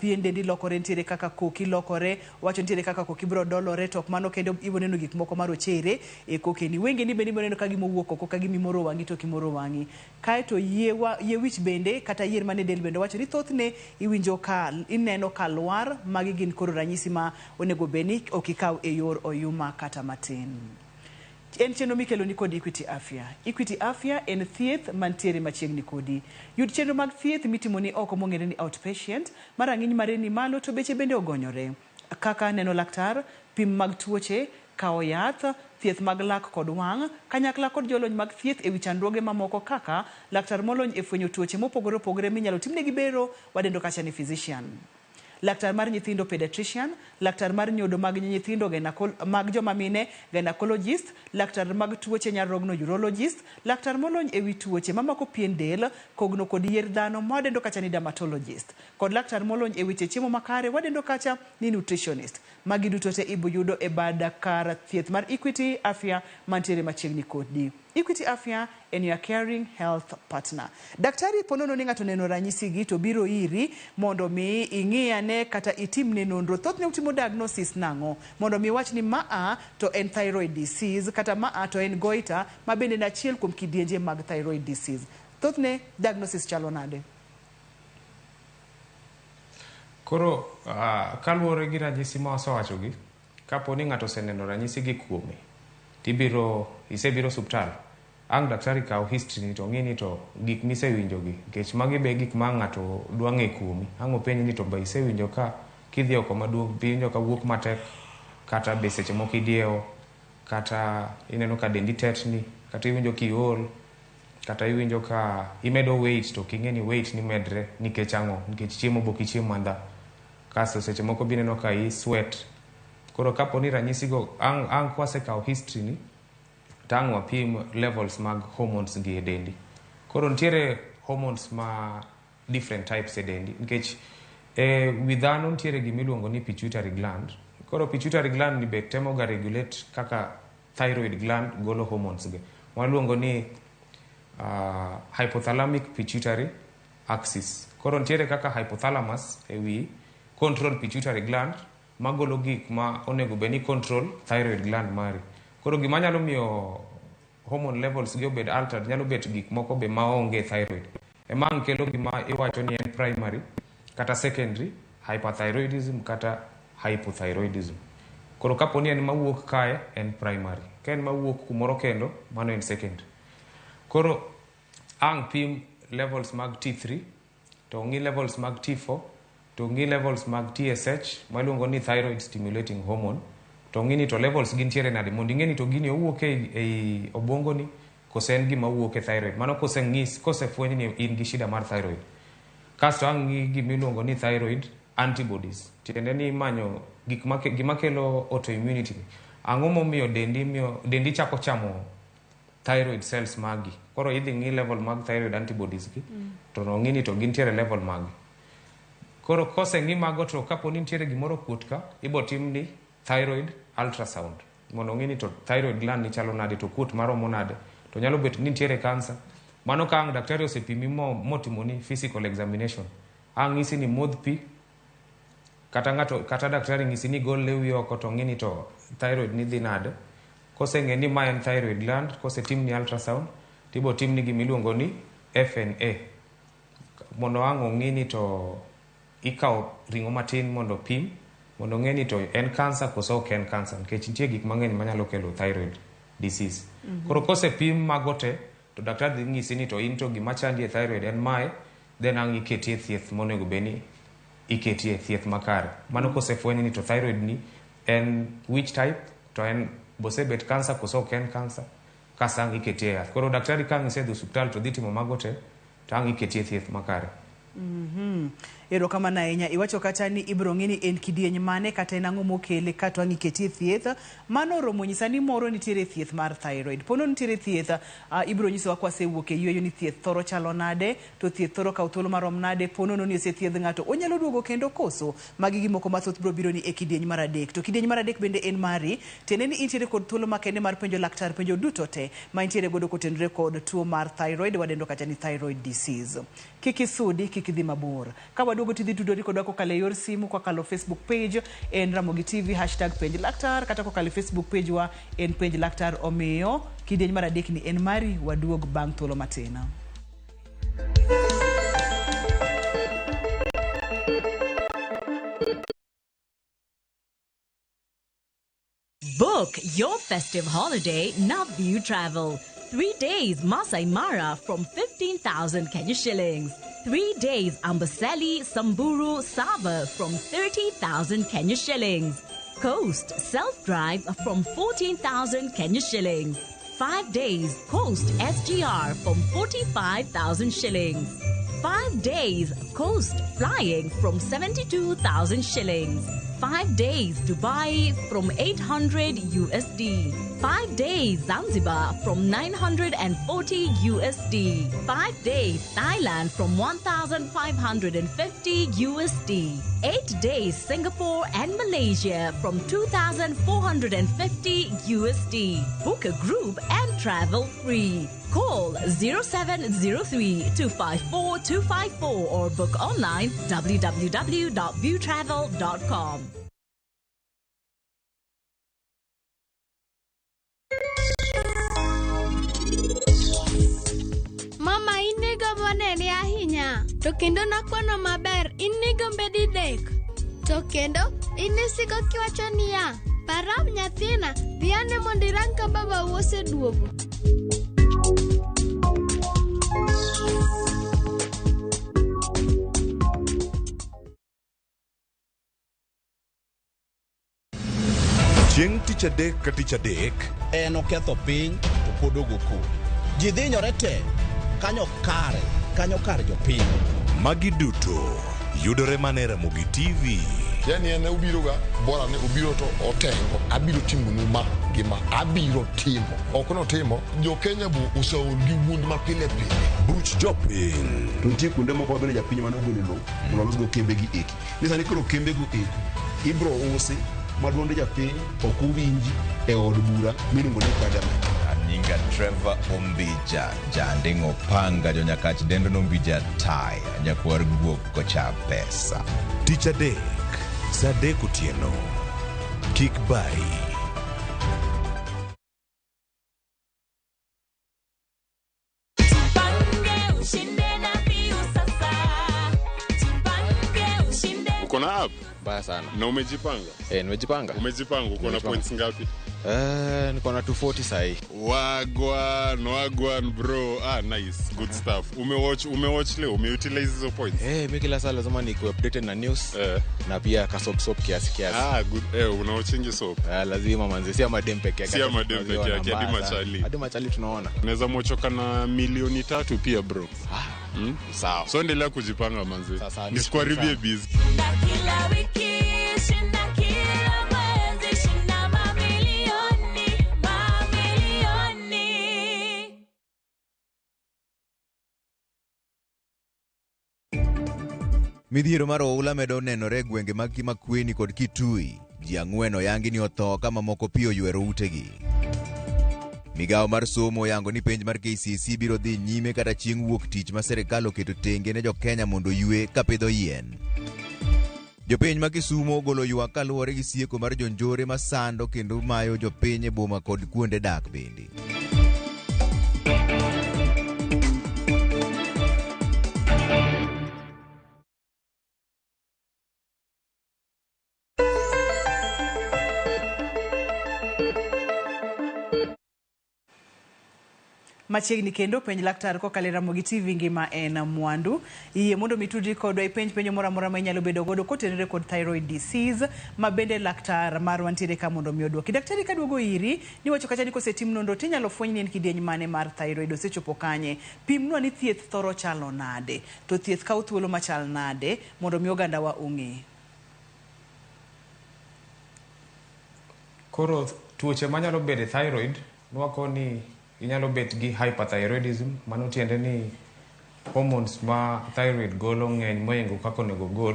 pien dendi lokore, nitiere kaka koki lokore, wacho nitiere kaka koki biro dolore, to ok mano kende, ibiro neno gik moko marochere e kokeni. Wengeni bende ibiro neno ka gima owuok oko, ka gima imoro wang'i to ok imoro wang'i. Kaeto yie wich bende kata yier mane del bende wacho ni thothne iwinjo ka ineno ka lwar. Magi gin koro ranyisi ma onego bed ni ok ikaw e yor oyuma kata matin. En chenro mikelo ni kod Equity Afya. Equity Afya en thieth mantiere machiegni kodi. Yud chenro mag thieth mitimo ni oko mong'ere ni outpatient, ma rang'iny mare ni malo to beche bende ogonyore. Kaka neno laktar, pim mag tuoche, kawo yath, thieth mag lak kod wang', kanyakla kod jolony mag thieth ewi chandruoge mamoko kaka laktar molony e fwenyo tuoche mopogore opogore minyalo timnegi bero, wadendo kacha ni physician. Laktar mar nyithindo pediatrician, laktar mar nyodo mag nyithindo mag joma mine gynecologist, laktar mag tuoche nyarogno urologist, laktar molony ewi tuoche mamako pien del, kogno kod yier dhano mwadendo kacha ni dermatologist, kod laktar molony e weche chiemo makare wadendo kacha ni nutritionist. Magi duto te iboyudo e bad kar thieth mar Equity Afya mantiere machiegni kodi. Equity Afya en your caring health partner. Daktari ponono ni ng'ato neno ranyisi gi to biro iri mondo mi ing'i ane kata itimne nonro. Thothne utimo diagnosis nang'o? Mondo mi wach ni maa to en thyroid disease kata maa to en goiter ma bende en achiel kuom kidienje mag thyroid disease. Thothne diagnosis chalo nade? Koro kaluwore gi ranyisi ma wasewachogi, kapo ni ng'ato oseneno ranyisi gi kuome, tibiro isebiro osuptal, ang' daktari kaw history ni to ng'i ni to gik misewinjogi, nikech magi be gik ma ng'ato dwa ng'e kuomi. Ang' openji ni to be isewinjo ka kidhi oko maduong' iwinjo ka wuok matek, kata be seche moko idiewo, kata ineno ka dendi tetni, kata iwinjo kiol, kata iwinjo ka imedo weight to ok ing'e ni weight ni medre nikech ang'o, nikech chiemo be ok ichiem mandha. Kasto seche moko be ineno ka i sweat. Koro kapo ni ranyisi go ang' kwasekawo history ni, to ang' wapim levels mag hormones gi e dendi. Koro nitiere hormones ma different types e dendi nikech e wi dhano nitiere gimiluongo ni pituitary gland. Koro pituitary gland ni be temo ga regulate kaka thyroid gland golo hormones gi. Waluongo ni hypothalamic pituitary axis. Koro nitiere kaka hypothalamus e wi control pituitary gland magolo gik ma onego bed ni control thyroid gland mari. Koro gima nyalo miyo hormone levels gi obed altered nyalo bet gik moko be maonge thyroid. Ema ang' kelo gima iwacho ni en primary kata secondary hyperthyroidism kata hypothyroidism. Koro kapo ni en mawuok kae en primary, ka en mawuok kumoro kendo mano en secondary. Koro ang' pim levels mag T3 to ng'i levels mag T4 to ng'i levels mag TSH ma iluongo ni thyroid stimulating hormone to ng'i ni to levels gintiere nade mondo ing'e ni to gini owuok ei obwongoni kose en gima wuok e thyroid. Mano koseng'is kosefweny ni in gi shida mar thyroid. Kasto ang' ng'i gimiluongo ni thyroid antibodies. Tiende ni imanyo gik gima kelo autoimmunity. Ang'o momiyo dendi miyo dendi chako chamo thyroid cells magi. Koro idhi ng'i level mag thyroid antibodies gi to ng'i ni to gintiere level magi. Koro koseng'i mago to kapo ni nitiere gimoro kuot ka, ibo timni thyroid ultrasound mondo ong'i ni to thyroid gland ni chalo nade to kuot maromo nade to nyalo bet ni nitiere cancer. Mano ka ang' daktari osepimi motimoni physical examination, ang' ng'isi ni modh pi kata ng'ato kata daktari ng'isi ni gol lewi oko to ng'i ni to thyroid ni dhi nade. Koseng'e ni ma en thyroid gland, kosetimni ultrasound, tibo timni gimiluongo ni FNA mondo ang' ong'i ni to ikawo ring'o matin mondo pim mondo ong'e ni to en cancer koso ok en cancer nikech nitie gik mang'eny manyalo kelo thyroid disease. Koro kosepim mago te to daktari dhi ng'isi ni to in to gima chandi e thyroid en mae, then ang' iketie thieth monego bed ni iketie thieth makare. Mano kosefweny ni to thyroid ni en which type to en bosebet cancer koso ok en cancer kasto ang' iketie yath. Koro daktari ka ang' isedhi osuptal to dhi timo mago te to ang' iketie thieth makare. Erokamano ahinya. Iwacho kacha ni ibiro ng'i ni en kidieny mane kata en ang'o mokele kato ang' iketie thieth. Mano oromo nyisa ni moro nitiere thieth mar thyroid. Pono nitiere thieth, ibiro nyisowa kwasewuok e yueyo ni thieth thoro chalo nade, to thieth thoro kawo thuolo marom nade, ponono ni osethiedh ng'ato onyalo duogo kendo koso. Magi gimoko mathoth biro biro ni e kidieny mar adek. To kidieny mar adek bende en mari, tiende ni intiere kod thuolo makende mar penjo laktar penjo duto te ma intiere godo kotenore kod tuo mar thyroid, wadendo kacha ni thyroid disease. Kik isudi, kik idhi mabor. Ka waduogo tidhi tudori kodwa kokalo e yor simu, kokalo Facebook page en Ramogi TV #penj laktar, kata kokalo e Facebook page wa en penj laktar. Omiyo kidieny mar adek ni en mari, waduog bang' thuolo matin. Book your festive holiday Naview Travel. 3 days Masai Mara from 15,000 Kenya shillings. 3 days Amboseli, Samburu, Sava from 30,000 Kenya shillings. Coast self-drive from 14,000 Kenya shillings. 5 days Coast SGR from 45,000 shillings. 5 days coast flying from 72,000 shillings. 5 days Dubai from 800 USD. 5 days Zanzibar from 940 USD. 5 days Thailand from 1,550 USD. 8 days Singapore and Malaysia from 2,450 USD. Book a group and travel free. Call 0703 254 254 or book online www.viewtravel.com. Mama in igombo nene ahinya, to kendo nakwano maber in nigombe didek. To kendo in isiko kiwacho niya, param nyathina, dhi ane mondo irang ka babau oseduogo. Chieng' tich adek ka tich adek En oketho piny to pod ogo koko. Ji dhinyore te kanyo kare, kanyo kar jopiny. Magi duto yudore mana e Ramogi TV. Yani en obiroga bora ni obiro to otengo abiro timonu ma gi ma abiro timo ok notimo jo Kenya bu oseol gi wuond ma pile pile Buch jopiny. To nitie kuonde moko ma bende japiny mane ogolo lowo mondo olosgo kembegi eki. Ni sani koro kembego eko ibro usi ma duond japiny ok owinji e od bura miluongo ni parliament. Anyinga Trevor Ombija, Janding'o Panga, Jonyakach dendo Nombija Tai, nyakwar guok kocha pesa. Tich adek, saa adek otieno. Kik bayi. Tupange ushinde na Viu sasa. Tupange ushinde. Uko na app? Mbaya sana. Na umejipanga? Nimejipanga. Umejipanga, uko na Nimejipanga. points ngapi? Niko na 240 sahi. Wagwan, wagwan bro. Ah, nice. Good stuff. Umewatch leo, umeutilize hizo points. Mi kila saa lazima nikuwe updated na news na pia ka soap soap kiasi kiasi. Ah, good. Unawatchingi soap? Lazima manze, si ama dem peke yake. Si ama dem peke yake, hadi Mbaya sana. machali. Hadi machali tunaona. Unaweza mochoka na milioni 3 pia bro. Sawa. So endelea kujipanga manze. Sasa, Nisikuharibie nishukuru busy. Shinda kila wiki, shinda kila mwezi, shinda mamilioni, mamilioni. Midhiero mar oula medo nenore e gwenge mag Kimakweni kod Kitui. Ji 4 oyangi ni otho ka mamoko pi oywero utegi. Migawo mar somo oyango ni penj mar KCSE biro dhi nyime kata chieng' wuok tich ma sirikal oketo tenge ne jokenya mondo oywe ka pidho yien. Jopiny ma Kisumo ogolo ywak kaluwore gi sieko mar jonjore masando kendo mayo jopiny e boma kod kuonde dak bende. Machiegni kendo penj laktar kokalo e Ramogi TV ngima en mwandu. Yie mondo mi tudri kodwa ipenj penjo moro amora ma inyalo bedo godo kotenore kod thyroid disease ma bende laktar marwa ntiere ka mondo mi oduoki. Daktari kaduogo iri niwacho kacha ni kosetim nonro tinyalo fweny ni en kidieny mane mar thyroid osechopo kanye. Pimnwa ni thieth thoro chalo nade to thieth kawo thuolo machal nade mondo mi ogandawa ong'e. Koro tuoche manyalo bedo e thyroid nwako ni inyalo bet gi hyperthyroidism, mano tiende ni hormones ma thyroid golo ng'eny mohingo kaka onego gol.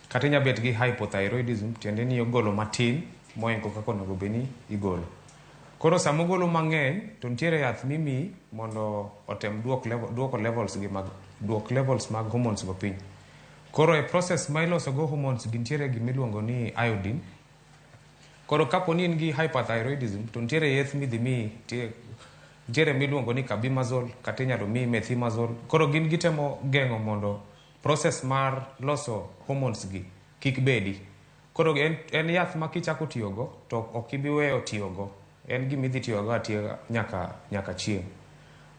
Kata inyalo bet gi hypothyroidism, tiende ni ogolo matin mohingo kaka onego bed ni igolo. Koro sama ogolo mang'eny to nitiere yath mimiyi mondo otem duoko levels gi mag duok levels mag hormones go piny. Koro e process ma iloso go hormones gi nitiere gimiluongo ni iodine. Koro kapo ni in gi hyperthyroidism to nitiere yath midhi miyi, nitiere miluongo ni carbimazole kata inyalo miyi methimazole. Koro gin gitemo geng'o mondo process mar loso hormones gi kik bedi. Koro en yath ma kichako tiyogo to ok ibi weyo tiyogo. En gima idhi tiyogo atiya nyaka chieng'.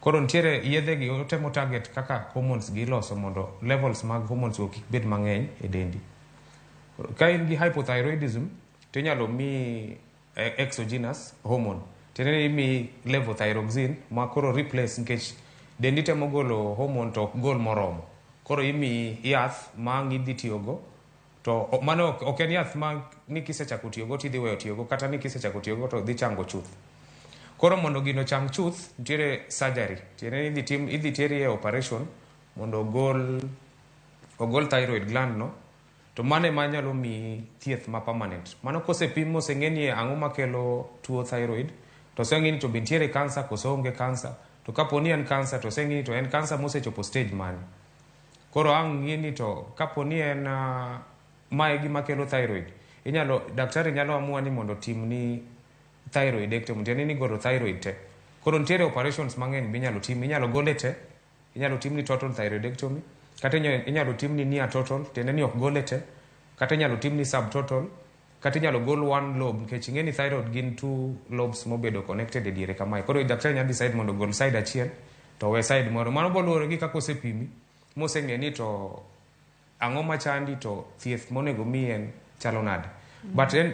Koro nitiere yedhe gi otemo target kaka hormones gi iloso mondo levels mag hormones go kik bed mang'eny e dendi. Koro ka in gi hypothyroidism to inyalo miyi exogenous hormone. Tiende ni imiyi levothyroxine ma koro replace nikech dendi temo golo hormone to ok gol moromo. Koro imiyi yath ma ang' idhi tiyogo to mano ok en yath ma ni kisechako tiyogo tidhi weyo tiyogo kata ni kisechako tiyogo to dhi chango chuth. Koro mondo gino chang chuth, nitiere surgery. Tiende ni idhi tim, idhi teri e operation mondo ogol ogol thyroid gland no to mano ema nyalo miyi thieth ma permanent. Mano kosepim moseng'e ni ang'o makelo tuo thyroid to oseng'i ni to be nitiere cancer koso onge cancer to kapo ni en cancer to oseng'i ni to en cancer mosechopo stage mane. Koro ang' ng'i ni to kapo ni en uh, mae gima kelo thyroid inyalo daktari nyalo amua ni mondo otimni thyroidectomy tiende ni golo thyroid te. Koro nitiere operations mang'eny minyalo tim, inyalo gole te, inyalo timni total thyroidectomy, kata inyalo timni near total, tiende ni ok gole te, kata inyalo timni subtotal, kata inyalo gol one lobe nikech ing'e ni thyroid gin two lobes mobedo connected e diere kamae. Koro daktari nyalo decide mondo ogol side achiel to owe side moro. Mano boluwore gi kaka osepimi moseng'e ni to ang'o machandi to thieth monego miyi en chalo nade. But en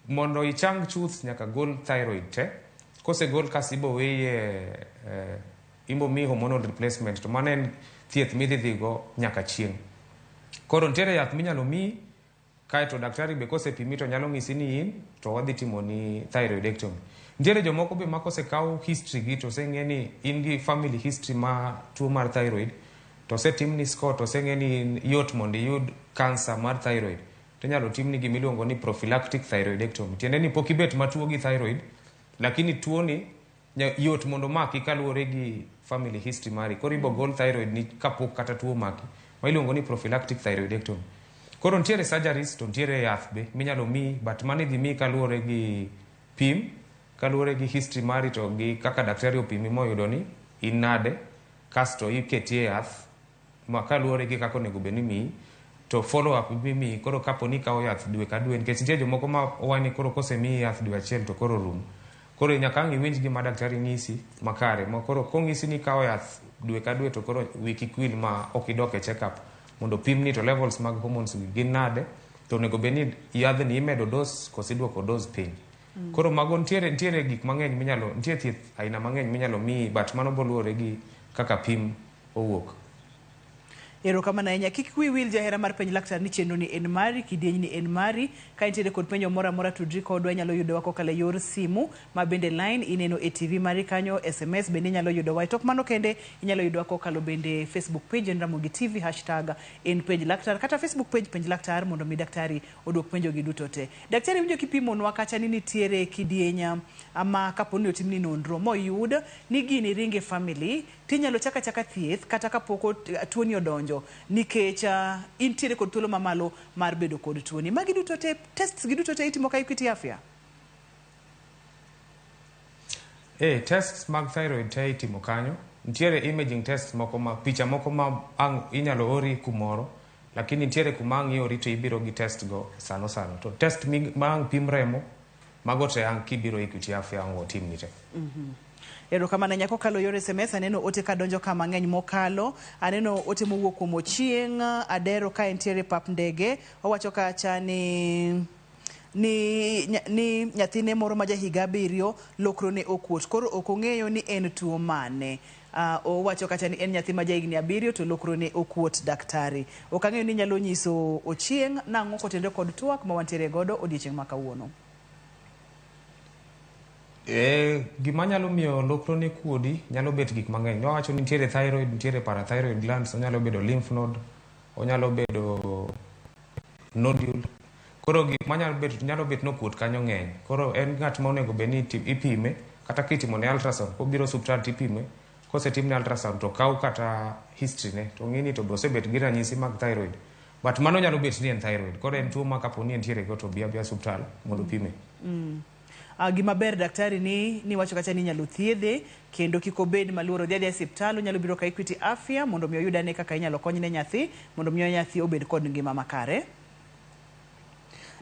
mondo ichang chuth nyaka gol thyroid te. Kosegol kas ibo weyi e eh, imbo miyi hormonal replacement to mano en thieth midhi dhigo nyaka chieng'. Koro nitiere yath minyalo miyi kaeto daktari be kosepimi to nyalo ng'isi ni in to wadhi timoni thyroidectomy. Nitiere jomoko be ma kosekaw history gi to oseng'e ni in gi family history ma tuo mar thyroid to osetimni score to oseng'e ni in yot mondo iyud cancer mar thyroid to inyalo timni gima iluongo ni prophylactic thyroidectomy. Tiende ni pok ibet matuo gi thyroid lakini tuoni yot mondo omaki kaluwore gi family history mari. Koro ibo gol thyroid ni kapok kata tuo omaki ma iluongo ni prophylactic thyroidectomy. Koro nitiere surgeries to nitiere yath be minyalo miyi but mano idhi miyi kaluwore gi pim, kaluwore gi history mari to gi kaka daktari opimi moyudo ni in nade kasto iketi e yath ma kaluwore gi kaka onego bed ni imiyi to follow up mimiyi koro kapo ni ikawo yath dwe ka dwe nikech nitie jomoko ma wani koro kosemiyi yath dwe achiel to koro orumo. Koro nyaka ang' iwinj gima daktari nyisi makare ma koro kong'isi ni ikawo yath dwe ka dwe to koro wiyi kik wil ma ok idok e check up mondo opimni to levels mag hormones gi gin nade to onego bed ni yadhni imedo dose koso iduoko dose piny. Koro mago nitiere nitiere gik mang'eny minyalo nitie thieth aina mang'eny minyalo miyi but mano boluwore gi kaka pim owuok. Erokamano ahinya. Kik wiyi wil jahera mar penj laktar ni chenro ni en mari, kidieny ni en mari. Ka intiere kod penjo moro amora tudri kodwa, inyalo yudowa kokalo e yor simu ma bende line ineno e TV mari kanyo, SMS bende inyalo yudowa. E tok mano kende inyalo yudowa kokalo bende Facebook page en Ramogi TV hashtag en penj laktar kata Facebook page penj laktar mondo mi daktari oduok penjo gi duto te. Daktari winjo kipimonwa kacha ni nitiere kidieny ma kapo ni otimni nonro moyud ni gini ringe family tinyalo chak achaka thieth kata kapok tuoni odonjo nikech intiere kod thuolo mamalo mar bedo kod tuoni. Magi duto te, tests gi duto te itimo ka Equity Afya? Eh, tests mag thyroid te itimo kanyo. Nitiere imaging tests moko ma picha moko ma ang' inyalo ori kumoro lakini nitiere kuma ang' iori to ibiro gi test go sano sano. To test ma ang' pim remo mago te ang' kibiro Equity Afya ang' watimni te. Erokamano ahinya. Kokalo yor SMS aneno ote kadonjo ka mang'eny mokalo. Aneno ote mowuok kuom Ochieng' Adero ka entiere pap ndege. Owacho kacha ni ni ni nyathine moro ma jahiga abiriyo lokrone okuot koro ok ong'eyo ni en tuo mane. Uh, owacho kacha ni en nyathi ma jahigni abiriyo to lokrone okuot daktari. Ok ang'eyo ni inyalo nyiso Ochieng' nang'o kotenore kod twak ma wantiere godo odiechieng' ma kawuono. Eh, gima nyalo miyo lokrone kuodi nyalo bet gik mang'eny. Wawacho ni nitiere thyroid, nitiere parathyroid glands, onyalo bedo lymph node, onyalo bedo nodule. Koro gik manyalo bet nyalo bet nokuot kanyo ng'eny. Koro en ng'at ma onego bed ni ipime kata kitimo ne ultrasound, kobiro osuptal tipime, kosetimne ultrasound to kaw kata history ne to ng'i ni to be osebet gi ranyisi mag thyroid. But mano nyalo bet ni en thyroid. Koro en tuo ma kapo ni entiere go to obi abiya osuptal mondo opime. Ah, gima ber daktari ni niwacho kacha ni inyalo thiedhe kendo kik obed maluor odhi adhiya e siptal onyalo biro ka Equity Afya mondo mi oyud ane kaka inyalo konyne nyathi mondo mi nyathi obed kod ngima makare.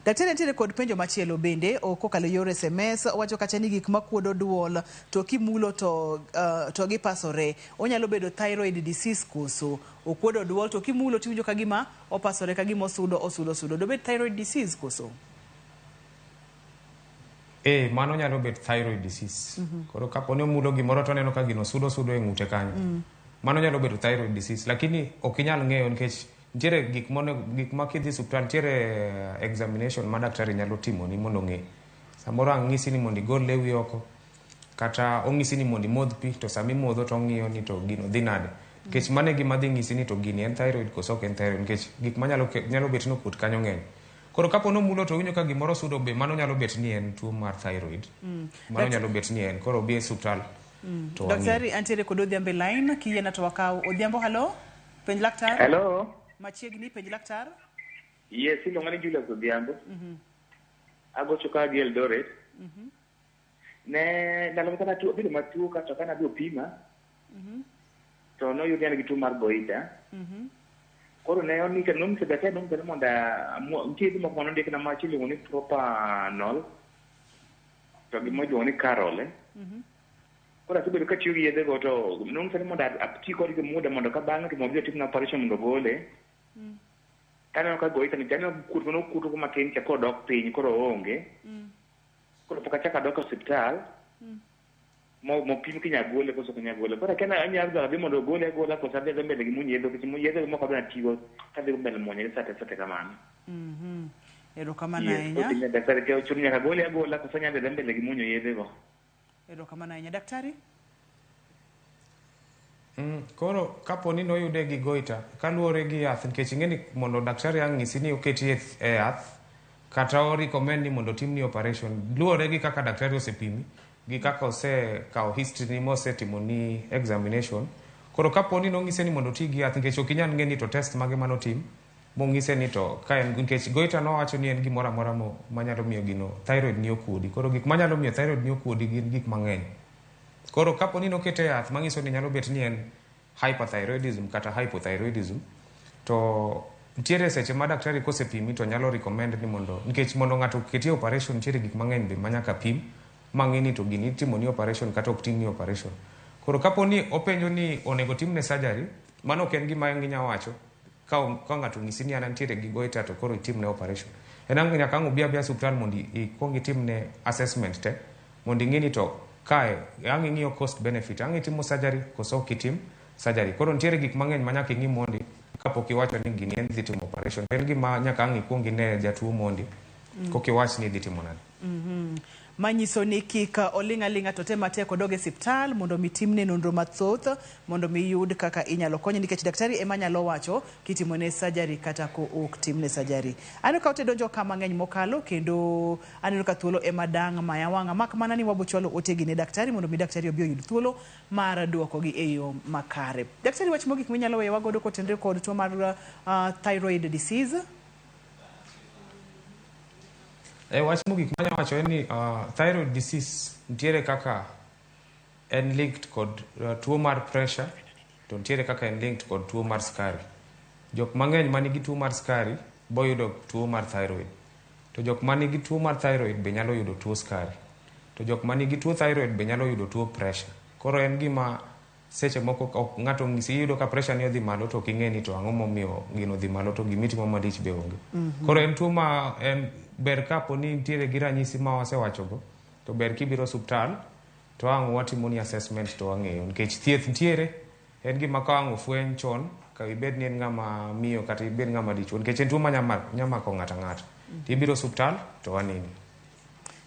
Daktari nitiere kod penjo machielo bende kokalo e yor SMS owacho kacha ni gik makuodo duol to kimulo to, uh, to gipasore onyalo bedo thyroid disease koso okuodo duol to kimulo tiwinjo ka gima opasore ka gima osudo osudo osudo dobed thyroid disease koso? Eh, mano nyalo bet thyroid disease. Koro kapo ni omulo gimoro to oneno ka gino sudo sudo e ng'ute kanyo. Mano nyalo bedo thyroid disease, lakini ok inyal ng'eyo nikech nitiere gik monego gik ma kidhi osiptal nitiere examination ma daktari nyalo timoni mondo ong'e. Samoro ang' ng'isi ni mondo igol lewi oko, kata ong'isi ni mondo imodh pi to sama imodho to ong'iyo ni to gino dhi nade. Nikech mano e gima dhi ng'isi ni to gini en thyroid koso ok en thyroid nikech gik manyalo nyalo bet ni okuot kanyo ng'eny. Koro kapo ni omulo to owinjo ka gimoro sudo be mano nyalo bet ni en tuo mar thyroid. Mano nyalo bet ni en koro obi e osiptal to wang'i. Daktari antiere kod Odhiambo e line, kiyiena to wakaw. Odhiambo, halo? Penj laktar. Hello. Machiegni, penj laktar. Yes, iluonga ni Julius Odhiambo. Agocho ka gi Eldoret. Ne ndalo moko natuo, abedo matuo kasto ka nadhi opima to noyud ni an gi tuo mar goita. Koro ne onika nonyisa daktari nonyisa ni mondo nitie yedhe moko manondikna ma achiel iluongo ni propanol to gi moro iluongo ni Carol. Eh. Koro asebedo katiyo gi yedhe go to nonyisa ni mondo ati kodgi muda mondo ka bang'e to mondo odhi otimna operation mondo ogole. Taneno ka goita ni taneno kuot mane okuto matin cha koro dok piny koro oonge. Koro pok achako adok e osiptal mopim kinya gole koso ok nyal gole. Koro akia ni anyalo dhi mondo ogole agola koso adhi adhi mbele gi muonyo yedhe nikech yedhe moko adwa tigo kadhi mbele muonyo gi sate sate kamano. Erokamano Yes, ahinya. koro daktari kia ochuno nyaka gole agola koso anyalo dhi mbele gi muonyo yedhe go. Erokamano ahinya. Daktari? Koro kapo ni noyude gi goita kaluwore gi yath nikech ing'e ni mondo daktari ang' ng'isi ni oketi e yath kata o recommend ni mondo otimni operation luwore gi kaka daktari osepimi gi kaka osekawo history ni mosetimoni examination. Koro kapo ni nong'ise ni mondo oti gi yath nikech ok inyal ng'e ni to test mage manotim mong'ise ni to ka en nikech goita nowacho ni en gimoro amora manyalo miyo gino thyroid ni okuodi. Koro gik manyalo miyo thyroid ni okuodi gin gik mang'eny. Koro kapo ni nokete yath manyiso ni nyalo bet ni en hyperthyroidism kata hypothyroidism to nitiere seche ma daktari kosepimi to nyalo recommend ni mondo nikech mondo ng'ato oketie operation nitiere gik mang'eny be manyaka pim mang'e ni to gini itimo ni operation kata ok timni operation. Koro kapo ni openjo ni onego timne surgery, mano ok en gima inya wacho ka ng'ato onyisi ni an antiere gi goita to koro itimne operation. En ang' nyaka ang' obi abiya osiptal mondo ikuong itimne assessment te mondo ing'e ni to kae ang' ing'iyo cost benefit ang' itimo surgery koso ok itim surgery. Koro nitiere gik mang'eny ma nyaka ing'i mondi kapok iwacho ni gini en dhi timo operation. En gima nyaka ang' ikuong ine jatuo mondi koka iwach ni idhi timo nade. Manyiso ni kik oling' aling'a to tem matek odog e siptal mondo mi timne nonro mathoth mondo mi yud kaka inyalo konye nikech daktari ema nyalo wacho kitimone surgery kata ko ok timne surgery. Aneno ka ote donjo ka mang'eny mokalo kendo aneno ka thuolo ema dang' maya wang'a mak mana ni wabochwalo otegi ne daktari mondo mi daktari obi oyud thuolo mar duokogi e yo makare. Daktari, wach mogik minyalo weyowa godo kotenore kod tuo mar thyroid disease? E wach mogik manya wacho en ni thyroid disease nitiere kaka en linked kod tuo mar pressure to nitiere kaka en linked kod tuo mar sukari. Jok mang'eny manigi tuo mar sukari boyudo tuo mar thyroid. To jok manigi tuo mar thyroid be nyalo yudo tuo sukari. To jok manigi tuo thyroid be nyalo yudo tuo pressure. Koro en gima seche moko ok ng'ato ng'isi iyudo ka pressure ni odhi malo to ok ing'e ni to ang'o momiyo gino odhi malo to gimitimo malich be onge. Koro en tuo ma en ber kapo ni nitiere gi ranyisi ma wasewachogo to ber kibiro osiptal to ang' watimoni assessment to wang'eyo nikech thieth nitiere en gima ka ang' ofweny chon ka ibed ni en ng'ama miyo kata ibed ng'ama dichuo nikech en tuo ma nya mako ng'ato ang'ata. Tibiro osiptal to waneni.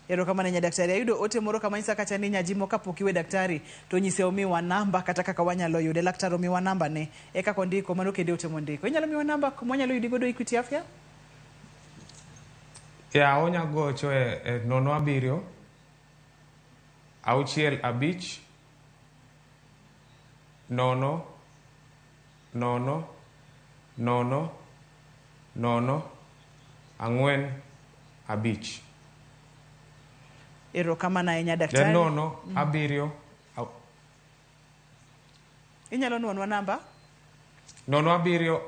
Erokamano ahinya daktari. Ayudo ote moro kama nyisa kacha ni nyajimo kapok iwe daktari to nyise omiwa namba kata kaka wanyalo yude. Laktar omiwa namba ne e kaka ondiko mano kende ote mondiko. Inyalo miwa namba kuma wanyalo yudi godo Equity Afya? Ya onya gocho e 07 65 0 0 0 0 4 5. Erokamano ahinya daktari. 0 7 Inyalo nuonwa namba? 0 7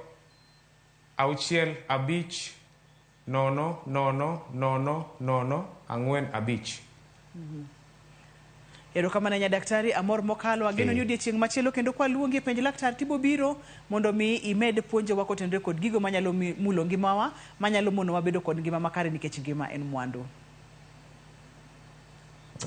6 5 0 0 0 0 4 5. Erokamano ahinya daktari, amor mokalo. Ageno ni odiechieng' machielo kendo kwaluongi e penj laktar tibo biro mondo mi imed puonjowa kotenore kod gigo manyalo mulo ngimawa, manyalo monowa bedo kod ngima makare nikech ngima en mwandu.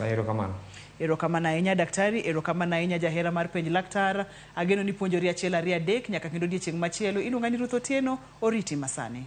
Erokamano. Erokamano ahinya daktari, erokamano ahinya jahera mar penj laktar. Ageno ni puonjori 1 2 3 nyaka kendo odiechieng' machielo. Iluonga ni Ruth Otieno, oriti masani.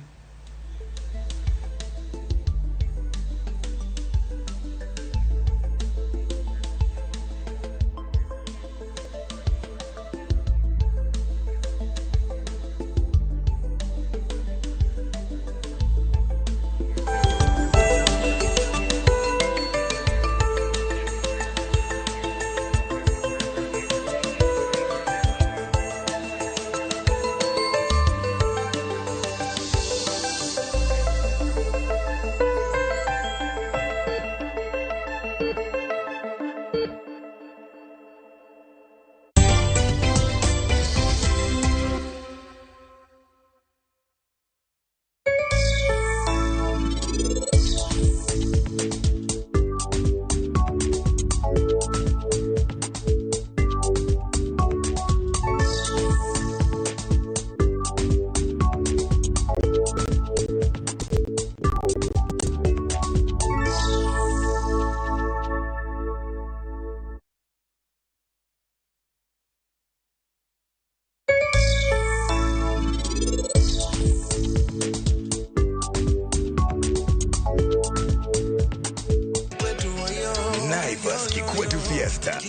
Naivas Kikwetu Fiesta.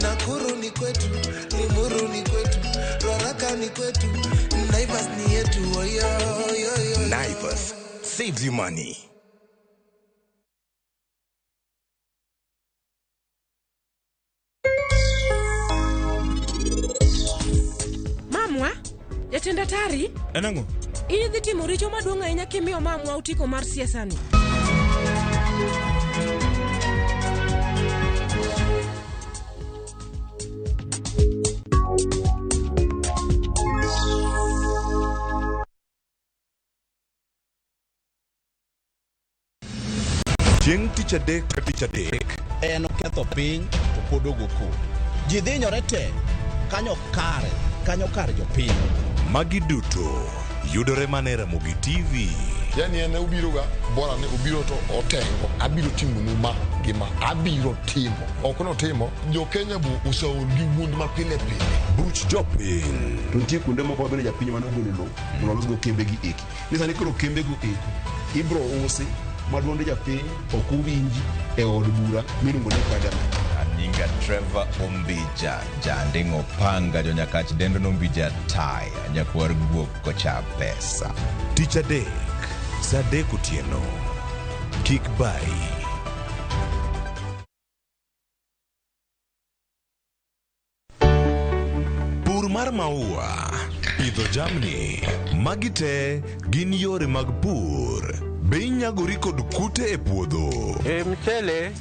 Nakuru ni kwetu, Limuru ni kwetu, Ruaraka ni kwetu, Naivas ni yetu. Oyo, oyo, oyo. Naivas saves you money. Mamwa, jatend atari, En ang'o? in idhi timo richo maduong' ahinya kimiyo mamwa otiko mar siasa ni. Chieng' tich adek ka tich adek En oketho piny to pod ogo koko. Ji dhinyore te kanyo kare, kanyo kar jopiny. Magi duto yudore mana e Ramogi TV. Yani en obiroga bora ni obiro to otengo abiro timonu ma gi ma abiro timo ok notimo jo Kenya bu oseol gi wuond ma pile pile. Buch jopiny. To nitie kuonde moko mabende japiny mane ogolo lowo mondo olosgo kembegi eki. Ni sani koro kembego eko ibro usi ma duond japiny ok owinji e od bura miluongo ni parliament. Anyinga Trevor Ombija, janding'o panga jonyakach dendo nombija taya, nyakwar guok kocha pesa. Tich adek, saa 3 otieno. Kik bayi. Pur mar maua, pidho jamni, magi te gin yore mag pur. Be inyagori kod kute e puodho? E mchele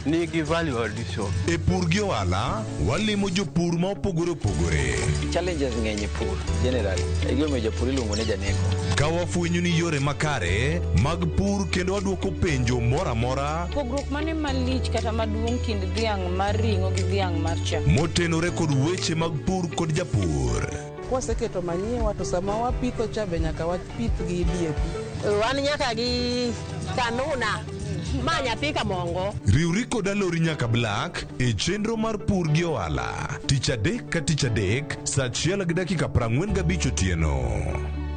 nigi value addition. E pur gi ohala, walimo jopur ma opogore opogore. Challenges ng'eny e pur generally. E gimomiyo japur iluongo ni janeko. Ka wafwenyo ni yore makare mag pur kendo waduoko penjo moro amora Pogruok mane malich kata maduong' kind dhiang' mar ring'o gi dhiang' mar chak? motenore kod weche mag pur kod japur. Kwaseketo manyiwa to sama wapitho cha be nyaka wapith gi DAP. Wan nyaka gi kanuna ma nyathi kamongo. Riwri kod Alori nyaka Black e chenro mar pur gi ohala tich adek ka tich adek saa 1:45 otieno.